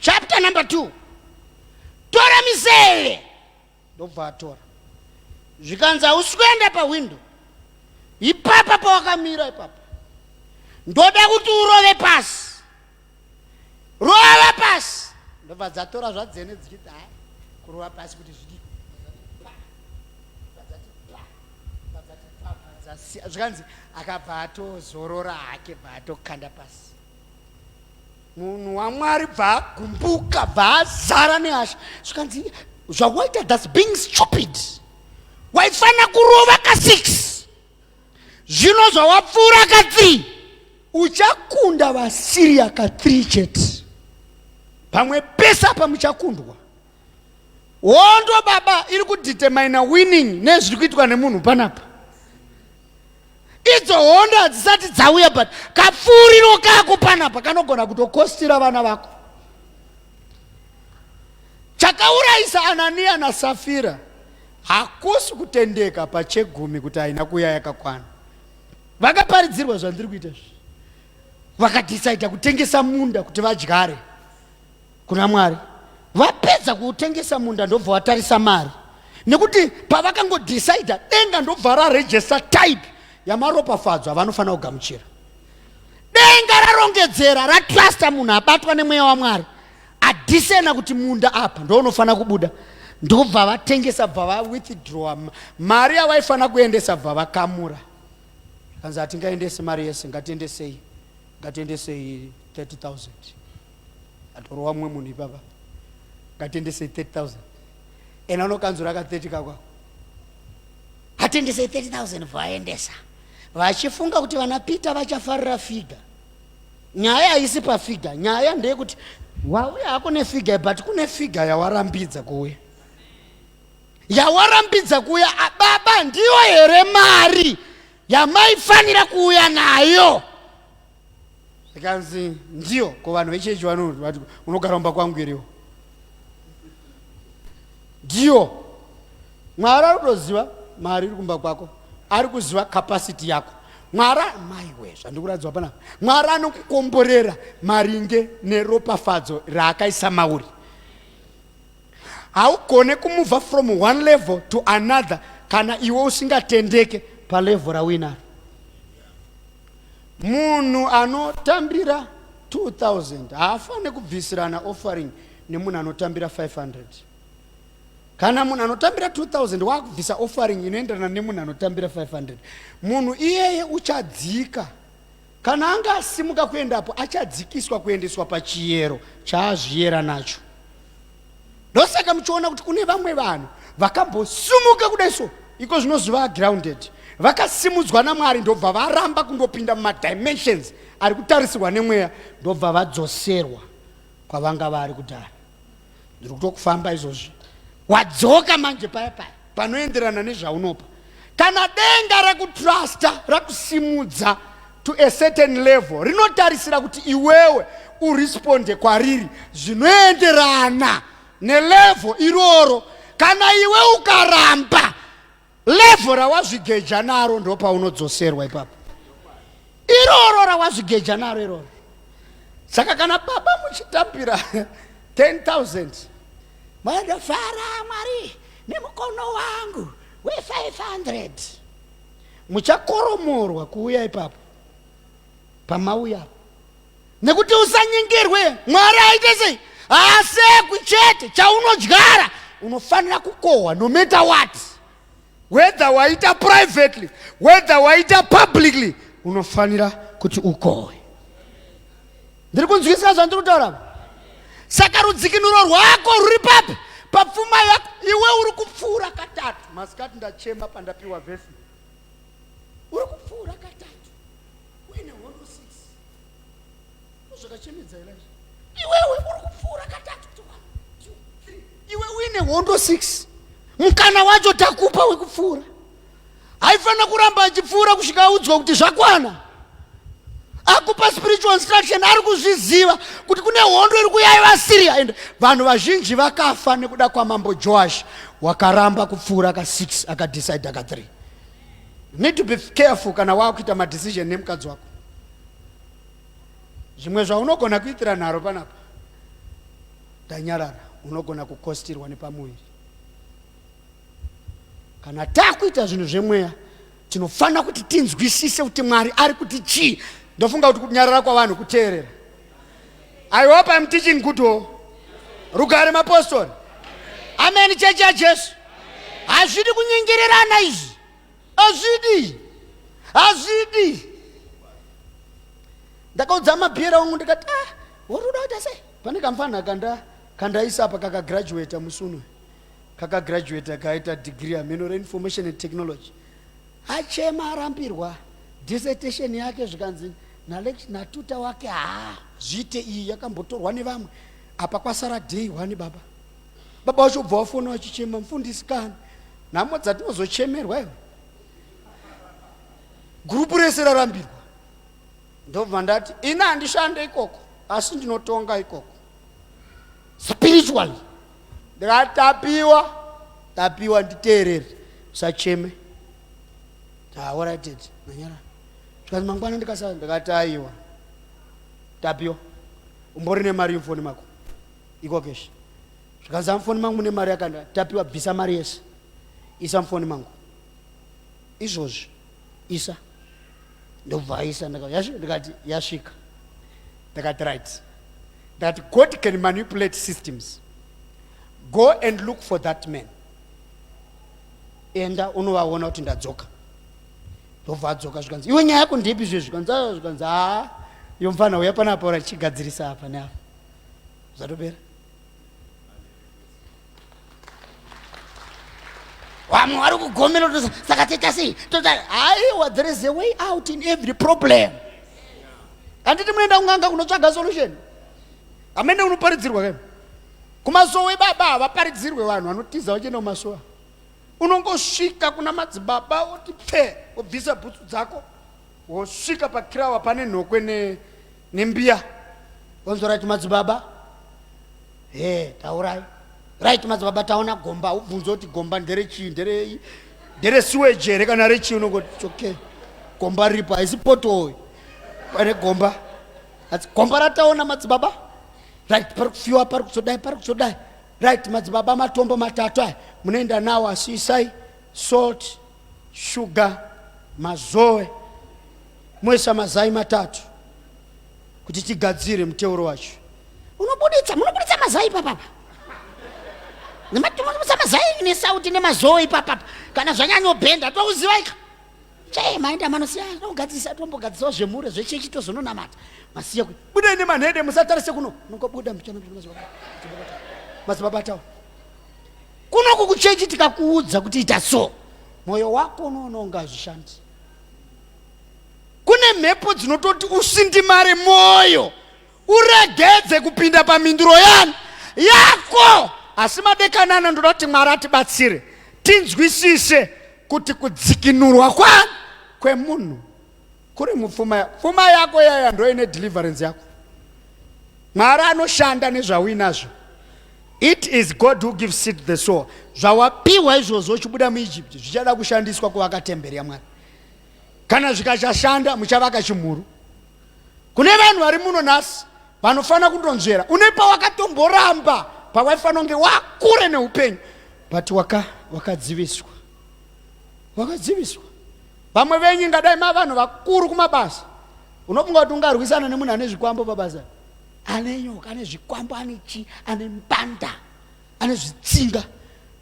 D: Chapter number two, tora miseve. Ndobva atora. Zvikanzi, hausi kuenda pahwindo ipapa, pawakamira ipapa ndoda kuti urove pasi, rova pasi. Ndobva dzatora zvadzene dzichiti, hai, kurova pasi kuti zvidii? Zvikanzi akabva atozorora hake, bva atokanda pasi. Munhu waMwari bva agumbuka, bva azara nehasha. Zvikanzi, zvawaita, that's being stupid. Waifanira kurova ka6, zvino zvawapfuura ka3, uchakunda vaSiria ka3 chete. Pamwe pese apa muchakundwa. Hondo baba iri kudetermina winning nezviri kuitwa nemunhu panapa. Idzo hondo hadzisati dzauya, but kapfuuriro kako panapa kanogona kutokostira vana vako. Chakaurayisa Ananiya naSafira hakusi kutendeka pachegumi kuti haina kuuya yakakwana. Vakaparidzirwa zvandiri kuita izvi, vakadhisaidha kutengesa munda kuti vadyare kuna Mwari. Vapedza kuutengesa munda, ndobva vatarisa mari, nekuti pavakangodhisaidha, denga ndobva rarejesta type yamaropafadzo avanofanira kugamuchira. Denga rarongedzera, ratrusta munhu abatwa nemweya waMwari, adhisena kuti munda apa ndounofanira kubuda. Ndobva vatengesa, bva vawithdrawa mari yavaifanira kuendesa, bva vakamura. Kanzi, hatingaendesi mari yese, ngatiendesei, ngatiendesei 30,000. Atorwa mumwe munhu ipapa, ngatiendesei 30,000. Ena unokanzura ka 30 kakwako, atendesei 30,000. Vaendesa vachifunga kuti vana Peter vachafarira figure. Nyaya haisi pafigure, nyaya ndeyekuti wauya hako nefigure, but kune figure yawarambidza kuuya, yawarambidza kuuya. Baba, ndiyo here mari yamaifanira kuuya nayo? Zvikanzi, ndiyo. Ko vanhu vechechi vanoti unogara mumba kwangu iriwo ndiyo? Mwari ari kutoziva mari iri kumba kwako, ari kuziva capacity yako. Mwari, maiwe, zvandikuratidzwa panapa, Mwari anokukomborera maringe neropafadzo raakaisa mauri. Haugone kumuvha from one level to another kana iwe usingatendeke palevel rauinaro. Munhu anotambira 2000 haafani kubvisirana offering nemunhu anotambira 500. Kana munhu anotambira 2000 waakubvisa offering inoenderana nemunhu anotambira 500, munhu iyeye uchadzika. Kana anga asimuka kuendapo, achadzikiswa kuendeswa pachiyero chaazviyera nacho. Ndosaka muchiona kuti kune vamwe vanhu vakambosimuka kudai so, iko zvino zuva grounded, vakasimudzwa naMwari, ndobva varamba kundopinda mumadimensions ari kutarisirwa nemweya, ndobva vadzoserwa kwavanga vari kudhara. Ndiri kutokufamba izvozvi, wadzoka manje paya paya panoenderana nezvaunopa. Kana denga rakutrusta, rakusimudza.
A: to a certain level rinotarisira kuti iwewe uresponde kwariri zvinoenderana nelevel iroro. Kana iwe ukaramba level rawazvigeja naro, ndopaunodzoserwa ipapo, iroro rawazvigeja naro iroro. Saka kana baba muchitambira 10,000,
E: Mandofara Mwari nemukono wangu we500,
A: muchakoromorwa kuuya ipapo pamauya apo, nekuti usanyengерwe, Mwari aite sei? Haasekwi chete. Chaunodyara unofanira kukohwa, no matter what, whether waita privately, whether waita publicly, unofanira kuti ukohwe. Ndiri kunzwisisa zvandiri kutaura apa? Saka rudzikinuro rwako ruri papi? Papfuma yako. Iwe uri kupfuura katatu masikati, ndachema pandapiwa vhesi. Uri kupfuura katatu uine hondo 6, zvakachemedza Elisha. Iwewe uri kupfuura katatu, 1, 2, 3, iwe uine hondo 6. Mukana wacho takupa wekupfuura, haifanira kuramba achipfuura kusvika audzwa kuti zvakwana. Akupa spiritual instruction, ari kuzviziva kuti kune hondo iri kuya yevaSyria, and vanhu vazhinji vakafa nekuda kwamambo Joash wakaramba kupfuura ka6, akadecide ka3. Need to be careful kana waakuita madecision nemukadzi wako. Zvimwe zvaunogona kuitira nharo panapa, ndanyarara, unogona kukostirwa nepamuviri. Kana takuita zvinhu zvemweya, tinofanira kuti tinzwisise kuti Mwari ari kuti chii. Ndofunga kuti kunyarara kwavanhu kuteerera. I hope I'm teaching good. O rugare mapostori, amen. Chechi yaJesu, hazvidi kunyengererana izvi, hazvidi, hazvidi. Ndakaudza mabhiyera wangu, ndikati, "Ah, uri kuda kuita sei?" Pane kamfanha kanda kandaisa apa, kakagraduata musi uno, kakagraduata, kaita degree hameno reinformation and technology. Achema arambirwa dissertation yake, zvikanzi natutor wake, "Haa, zviite, iyi yakambotorwa nevamwe apa, kwasara day one." Baba, baba wacho ubva wafona wachichema, "Mufundisi kani." Nhamo dzatinozochemerwa iwe, gurupu rese rarambirwa. Ndobva ndati, "Ini handishande ikoko, asi ndinotonga ikoko spiritually." Ndikati, "Tapiwa, Tapiwa, nditeerere, usacheme." "Alright, nanyara." Zvikanzi, "Mangwana ndikasa." Ndikati, "Aiwa Tapiwa, umbori nemari mufoni mako iko keshi?" Zvikanzi, "Amufoni mangu mune mari yakanda." "Tapiwa, bvisa mari yese, isa mufoni mangu izvozvi, isa." Ndobva aisa. Ndikati, "Yasvika." Ndakati, "Right." Ndakati, "God can manipulate systems. Go and look for that man, enda unovaona kuti ndadzoka." Ndobva adzoka, zvikanzi, "Iwe, nyaya yako ndepi izvezvi?" Zvikanzi, "Ah," zvikanzi, "Haa, iyo mufana uya panapa, ura chigadzirisa apa neapa, zvatopera."
E: Vamwe vari kugomera kuti, "Saka toita sei?" Tota
A: Aiwa, there is a way out in every problem. Handiti munoenda kun'anga kunotsvaga solution? Hamene unoparidzirwa kai kumasowe? Baba, havaparidzirwe, vanhu vanotiza vachienda kumasowe. Unongosvika kuna madzibaba, oti pfe, wobvisa bhutsu dzako, wosvika pakirawa pane nhokwe nembiya,
E: wonzwa, "Right madzibaba." "He, taurai." "Right madzibaba, taona gomba."
A: Ubvunza kuti gomba nderechii, nderei, nderesewage here kana rechii? Unongoti, "Okay, gomba riripo, haisi potoyi, pane gomba." Asi, "Gomba rataona madzibaba, right, pari kufiwa, pari kuzodai, pari kuzodai. Right madzibaba, matombo matatu aya munoenda nawo, asi isai salt, sugar, mazoe, moisa mazai matatu kuti tigadzire muteuro wacho."
E: Unobuditsa, munobuditsa mazai ipapapa, munobuditsa mazai nesauti nemazoe ipapapa. Kana zvanyanyobhenda, touzivaika chai, maenda manosiya togadzirisa, tombogadzisawo zvemure zvechechi, tozononamata masiya.
A: Budai nemanhede, musatarise kuno, unongobuda mbichana. Madzibaba tawo
E: kunoku kuchechi, tikakuudza kuti ita so, mwoyo wako unoona unga hazvishandi.
A: Kune mhepo dzinototi usindimare mwoyo, uregedze kupinda pamhinduro yani yako. Asi madekanana, ndoda kuti Mwari atibatsire tinzwisise kuti kudzikinurwa kwani kwemunhu. Kuri mupfuma pfuma yako yaya ndoine deliverance yako. Mwari anoshanda nezvauinazvo. It is God who gives seed the sower. Zvawapiwa izvozvo uchibuda muEgypt zvichada kushandiswa kuvaka temberi yaMwari. Kana zvikachashanda muchavaka chimhuru. Kune vanhu vari muno nhasi vanofanira kundonzvera. Une pawakatomboramba pawaifanira kunge wakure neupenyu but waka wakadziviswa. Wakadziviswa. Vamwe venyu ingadai ma vanhu vakuru kumabasa. Unofunga kuti ungarwisana nemunhu ane zvikwambo pabasa? Ane nyoka, ane zvikwambo, ane chi, ane mbanda, ane zvitsinga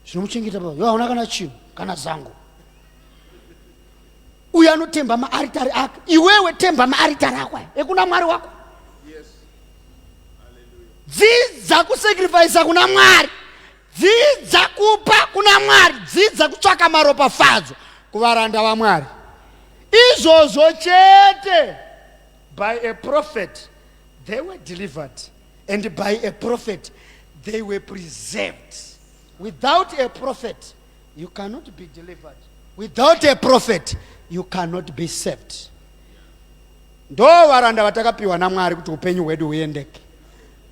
A: zvinomuchengeta pa. Yo hauna kana chinhu, kana zango. Uyo anotemba maaritari ake. Iwewe temba maaritari ako aya ekuna Mwari wako. Yes. Dzidza kusacrifice kuna Mwari. Dzidza kupa kuna Mwari, dzidza kutsvaka maropafadzo kuvaranda vaMwari. Izvozvo chete by a prophet they were delivered and by a prophet they were preserved. Without a prophet you cannot be delivered. Without a prophet you cannot be saved. Ndo varanda vatakapiwa naMwari kuti upenyu hwedu huendeke.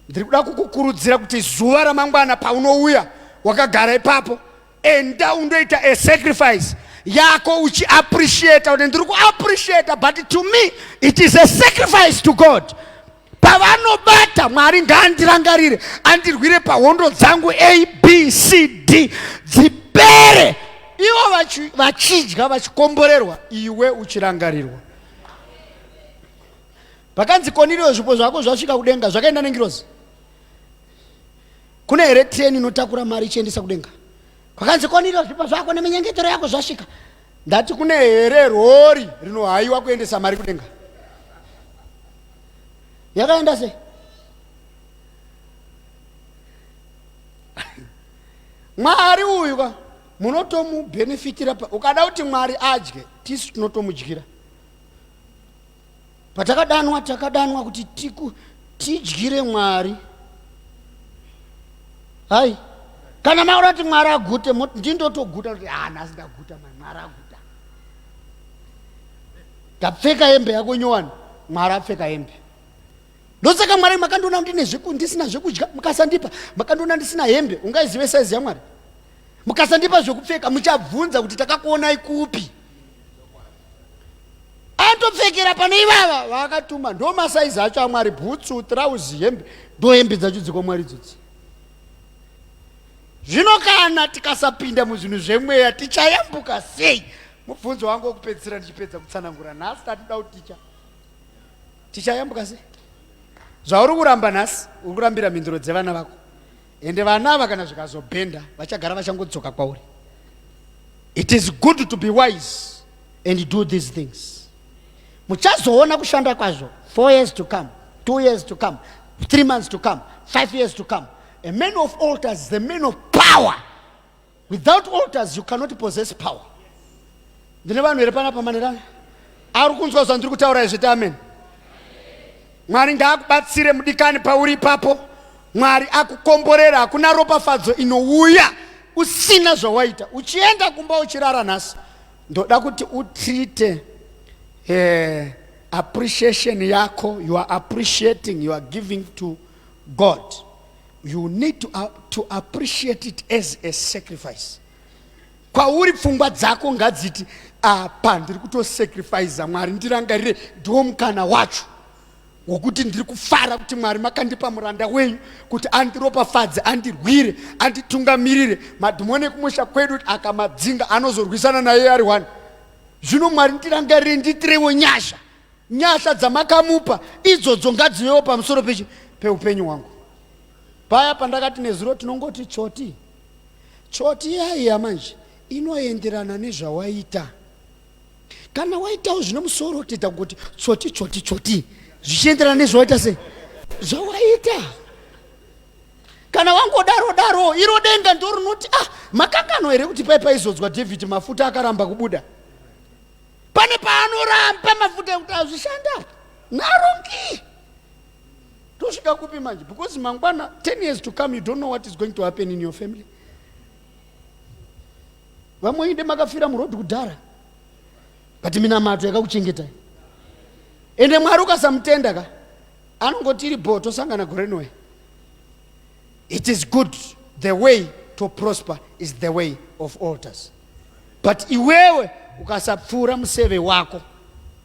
A: Ndiri kuda kukukurudzira kuti zuva ramangwana paunouya wakagara ipapo, enda undoita a sacrifice yako uchiappreciata kuti ndiri kuappreciata, but to me it is a sacrifice to God. Pavanobata Mwari ngaandirangarire, andirwire pahondo dzangu A, B, C, D dzipere, ivo vachidya vachikomborerwa, iwe uchirangarirwa. Pakanzi Kornelio zvipo zvako zvasvika kudenga zvakaenda nengirozi. Kune here train inotakura mari ichiendesa kudenga? Kwakanzi Kornelio zvipo zvako neminyengetero yako zvasvika. Ndati kune here rori rinohaiwa kuendesa mari kudenga? Yakaenda sei? Mwari uyu ka munotomubenefitira ukada kuti Mwari adye tisu tinotomudyira. Patakadanwa takadanwa kuti tiku tidyire Mwari. Hai. Kana maura kuti Mwari agute ndindotoguta kuti ah nhasi ndaguta mani Mwari aguta. Ndapfeka hembe yako nyowani Mwari apfeka hembe. Ndosaka Mwari makandiona ndine zveku ndisina zvekudya mukasandipa makandiona ndisina hembe ungaizive size yaMwari. Mukasandipa zvekupfeka muchabvunza kuti takakuonai kupi. Atopfekera pane ivava vaakatuma ndo masaizi acho amwari bhutsu trauzi hembe ndo hembe dzacho dzekwamwari idzodzi zvino kana tikasapinda muzvinhu zvemweya tichayambuka sei mubvunzo wangu wekupedzisira ndichipedza kutsanangura nhasi tatoda kuticha tichayambuka sei zvauri kuramba nhasi uri kurambira mhinduro dzevana vako ende vana ava kana zvikazobhenda vachagara vachangodzoka kwauri it is good to be wise and do these things muchazoona kushanda kwazvo four years to come two years to come three months to come five years to come a man of altars the man of power Without altars you cannot possess power. Ndine vanhu here panapa manerana? Ari kunzwa zvandiri kutaura izvi amen. Mwari ngaakubatsire mudikani pauri ipapo. Mwari akukomborera, hakuna ropafadzo inouya usina zvawaita. Uchienda kumba uchirara nhasi, ndoda kuti utreate eh, appreciation yako, you are appreciating, you are giving to God. You need to, uh, to appreciate it as a sacrifice. Kwauri pfungwa dzako ngadziti apa ndiri kutosacrifice Mwari ndirangarire ndiwo mukana wacho wokuti ndiri kufara kuti Mwari makandipa muranda wenyu kuti andiropafadze andirwire anditungamirire madhimoni ekumusha kwedu akamadzinga anozorwisana naye ari one zvino Mwari ndirangarire ndiitirewo nyasha Nyasha dzamakamupa idzodzo ngadzivewo pamusoro pechi peupenyu hwangu. Paya pandakati nezuro tinongoti choti choti yaiya manje inoenderana nezvawaita. Kana waitawo zvine musoro toita kungoti choti choti choti zvichienderana nezvawaita sei zvawaita. Kana wangodaro daro iro denga ndorinoti ah makanganwa here kuti pai paizodzwa David mafuta akaramba kubuda. Pane paanoramba mafuta ekuti azvishanda narongi. Tosvika kupi manje? Because mangwana 10 years to come you don't know what is going to happen in your family. Vamwe inde makafira muroad kudhara. But minamato yakakuchengetai.
D: Ende Mwari ukasamutenda ka anongoti iri bho tosangana gore rinouya. It is good the way to prosper is the way of altars. But iwewe ukasapfuura museve wako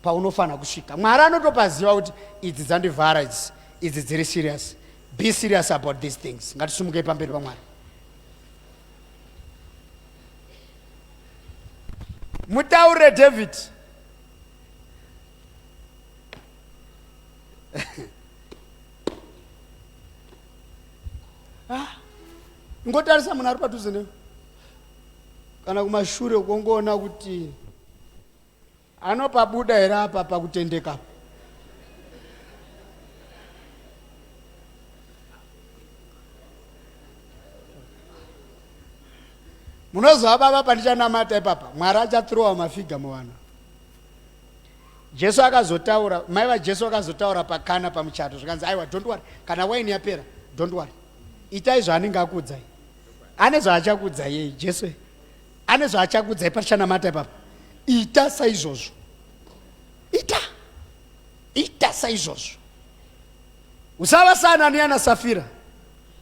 D: paunofanira kusvika, Mwari anotopaziva kuti idzi dzandivhara idzi, idzi dziri serious. Be serious about these things. Ngatisumukei pamberi paMwari. Mutaure David. Ah, ingotarisa munhu ari padhuze newe kana kumashure ukongoona kuti anopabuda here apa pakutendeka. Munozova baba pandichanamata ipapa Mwari achathrowa mafiga muvanhu. Jesu akazotaura, mai vaJesu vakazotaura pakana pamuchato zvikanzi aiwa don't worry, kana waini yapera don't worry, itai zvaanenge akuudzai. Ane zvaachakuudzai yei Jesu ane zvaachakuudzai patichanamata ipapa. Ita saizvozvo, ita ita saizvozvo. Usava saAnania naSafira,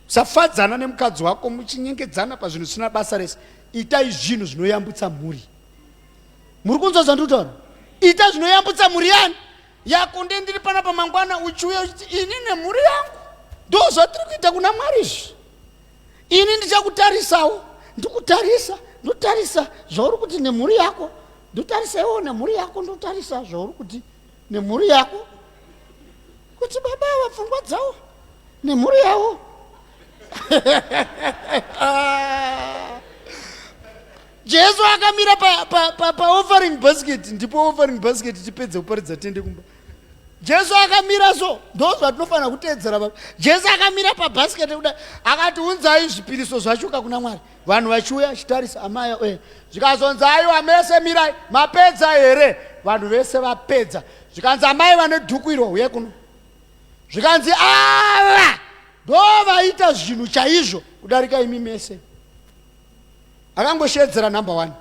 D: usafadzana nemukadzi wako muchinyengedzana pazvinhu zvisina basa rese. Itai zvinhu zvinoyambutsa mhuri. Muri kunzwa zvandiri kutaura? Ita zvinoyambutsa mhuri yani yako. Nde ndiri panapa mangwana uchiuya uchiti ini nemhuri yangu ndo zvatiri kuita kuna Mwari izvi. Ini ndichakutarisawo, ndikutarisa, ndotarisa zvauri kuti nemhuri yako, ndotarisa iwewo nemhuri yako, ndotarisa zvauri kuti nemhuri yako, kuti baba ava pfungwa dzavo nemhuri yavo. Jesu akamira paoffering pa, pa, basket, ndipo offering basket tipedze kuparidza tende kumba. Jesu akamira so, ndo zvatinofanira kuteedzera baba. Jesu akamira pabasket kuda akati unzai zvipiriso zvacho ka kuna Mwari. Vanhu vachiuya achitarisa amai eh. Zvikazonzi aiwa mese mirai, mapedza here? Vanhu vese vapedza. Zvikanzi amai vane dhuku iro huye kuno. Zvikanzi ava ndo vaita zvinhu chaizvo kudarika imi mese. Akangosheedzera number one.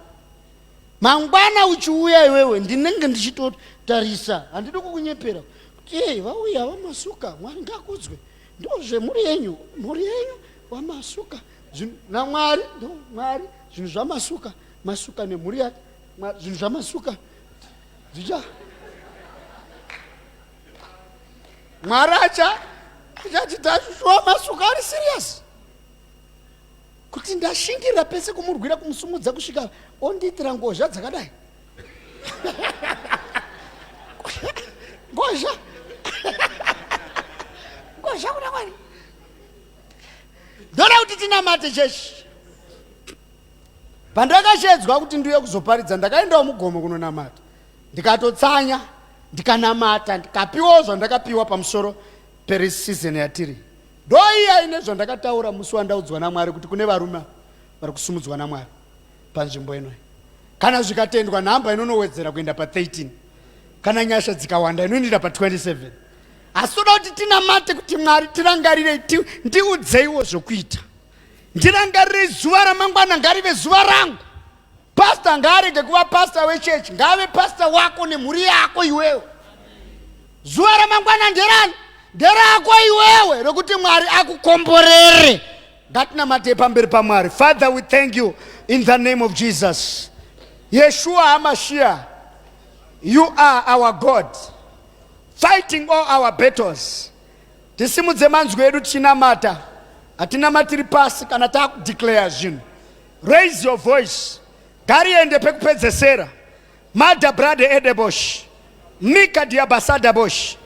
D: Mangwana uchiuya iwewe ndinenge ndichitotarisa, handidi kukunyepera kuti hey, vauya vamasuka, Mwari ngakudzwe, ndozvemhuri yenyu, mhuri yenyu vamasuka naMwari, ndo Mwari zvinhu zvamasuka, masuka nemhuri yake, zvinhu zvamasuka zvicha Mwari acha achati tashuwa masuka ari serious kuti ndashingirira pese kumurwira kumusumudza kusvika ondiitira ngozha dzakadai ngozha ngozha kuna Mwari. Ndoda kuti tinamate chechi. Pandakashedzwa kuti ndiuye kuzoparidza ndakaendawo mugomo kunonamata, ndikatotsanya ndikanamata ndikapiwawo zvandakapiwa pamusoro perisizeni yatiri. Ndoiya ine zvandakataura musi wandaudzwa naMwari kuti kune varume vari kusumudzwa naMwari panzvimbo ino. Kana zvikatendwa nhamba inonowedzera kuenda pa13, kana nyasha dzikawanda inoendera pa27. Asi toda kuti tinamate kuti Mwari tirangarirei, ndiudzeiwo zvokuita. Ndirangarirei zuva ramangwana ngarive zuva rangu. Pastor ngaarege kuva pastor wechechi, ngaave pastor wako nemhuri yako iwewe. Zuva ramangwana nderani? Nderako iwewe rekuti Mwari akukomborere. Ngatinamatei pamberi paMwari. Father, we thank you in the name of Jesus. Yeshua HaMashiach, you are our God, fighting all our battles. Tisimudze manzwi edu tichinamata. Hatinamatiri pasi kana takudeclare zvinhu. Raise your voice. Ngariende pekupedzesera. Mada brade edebosh. Mika diabasada bosh.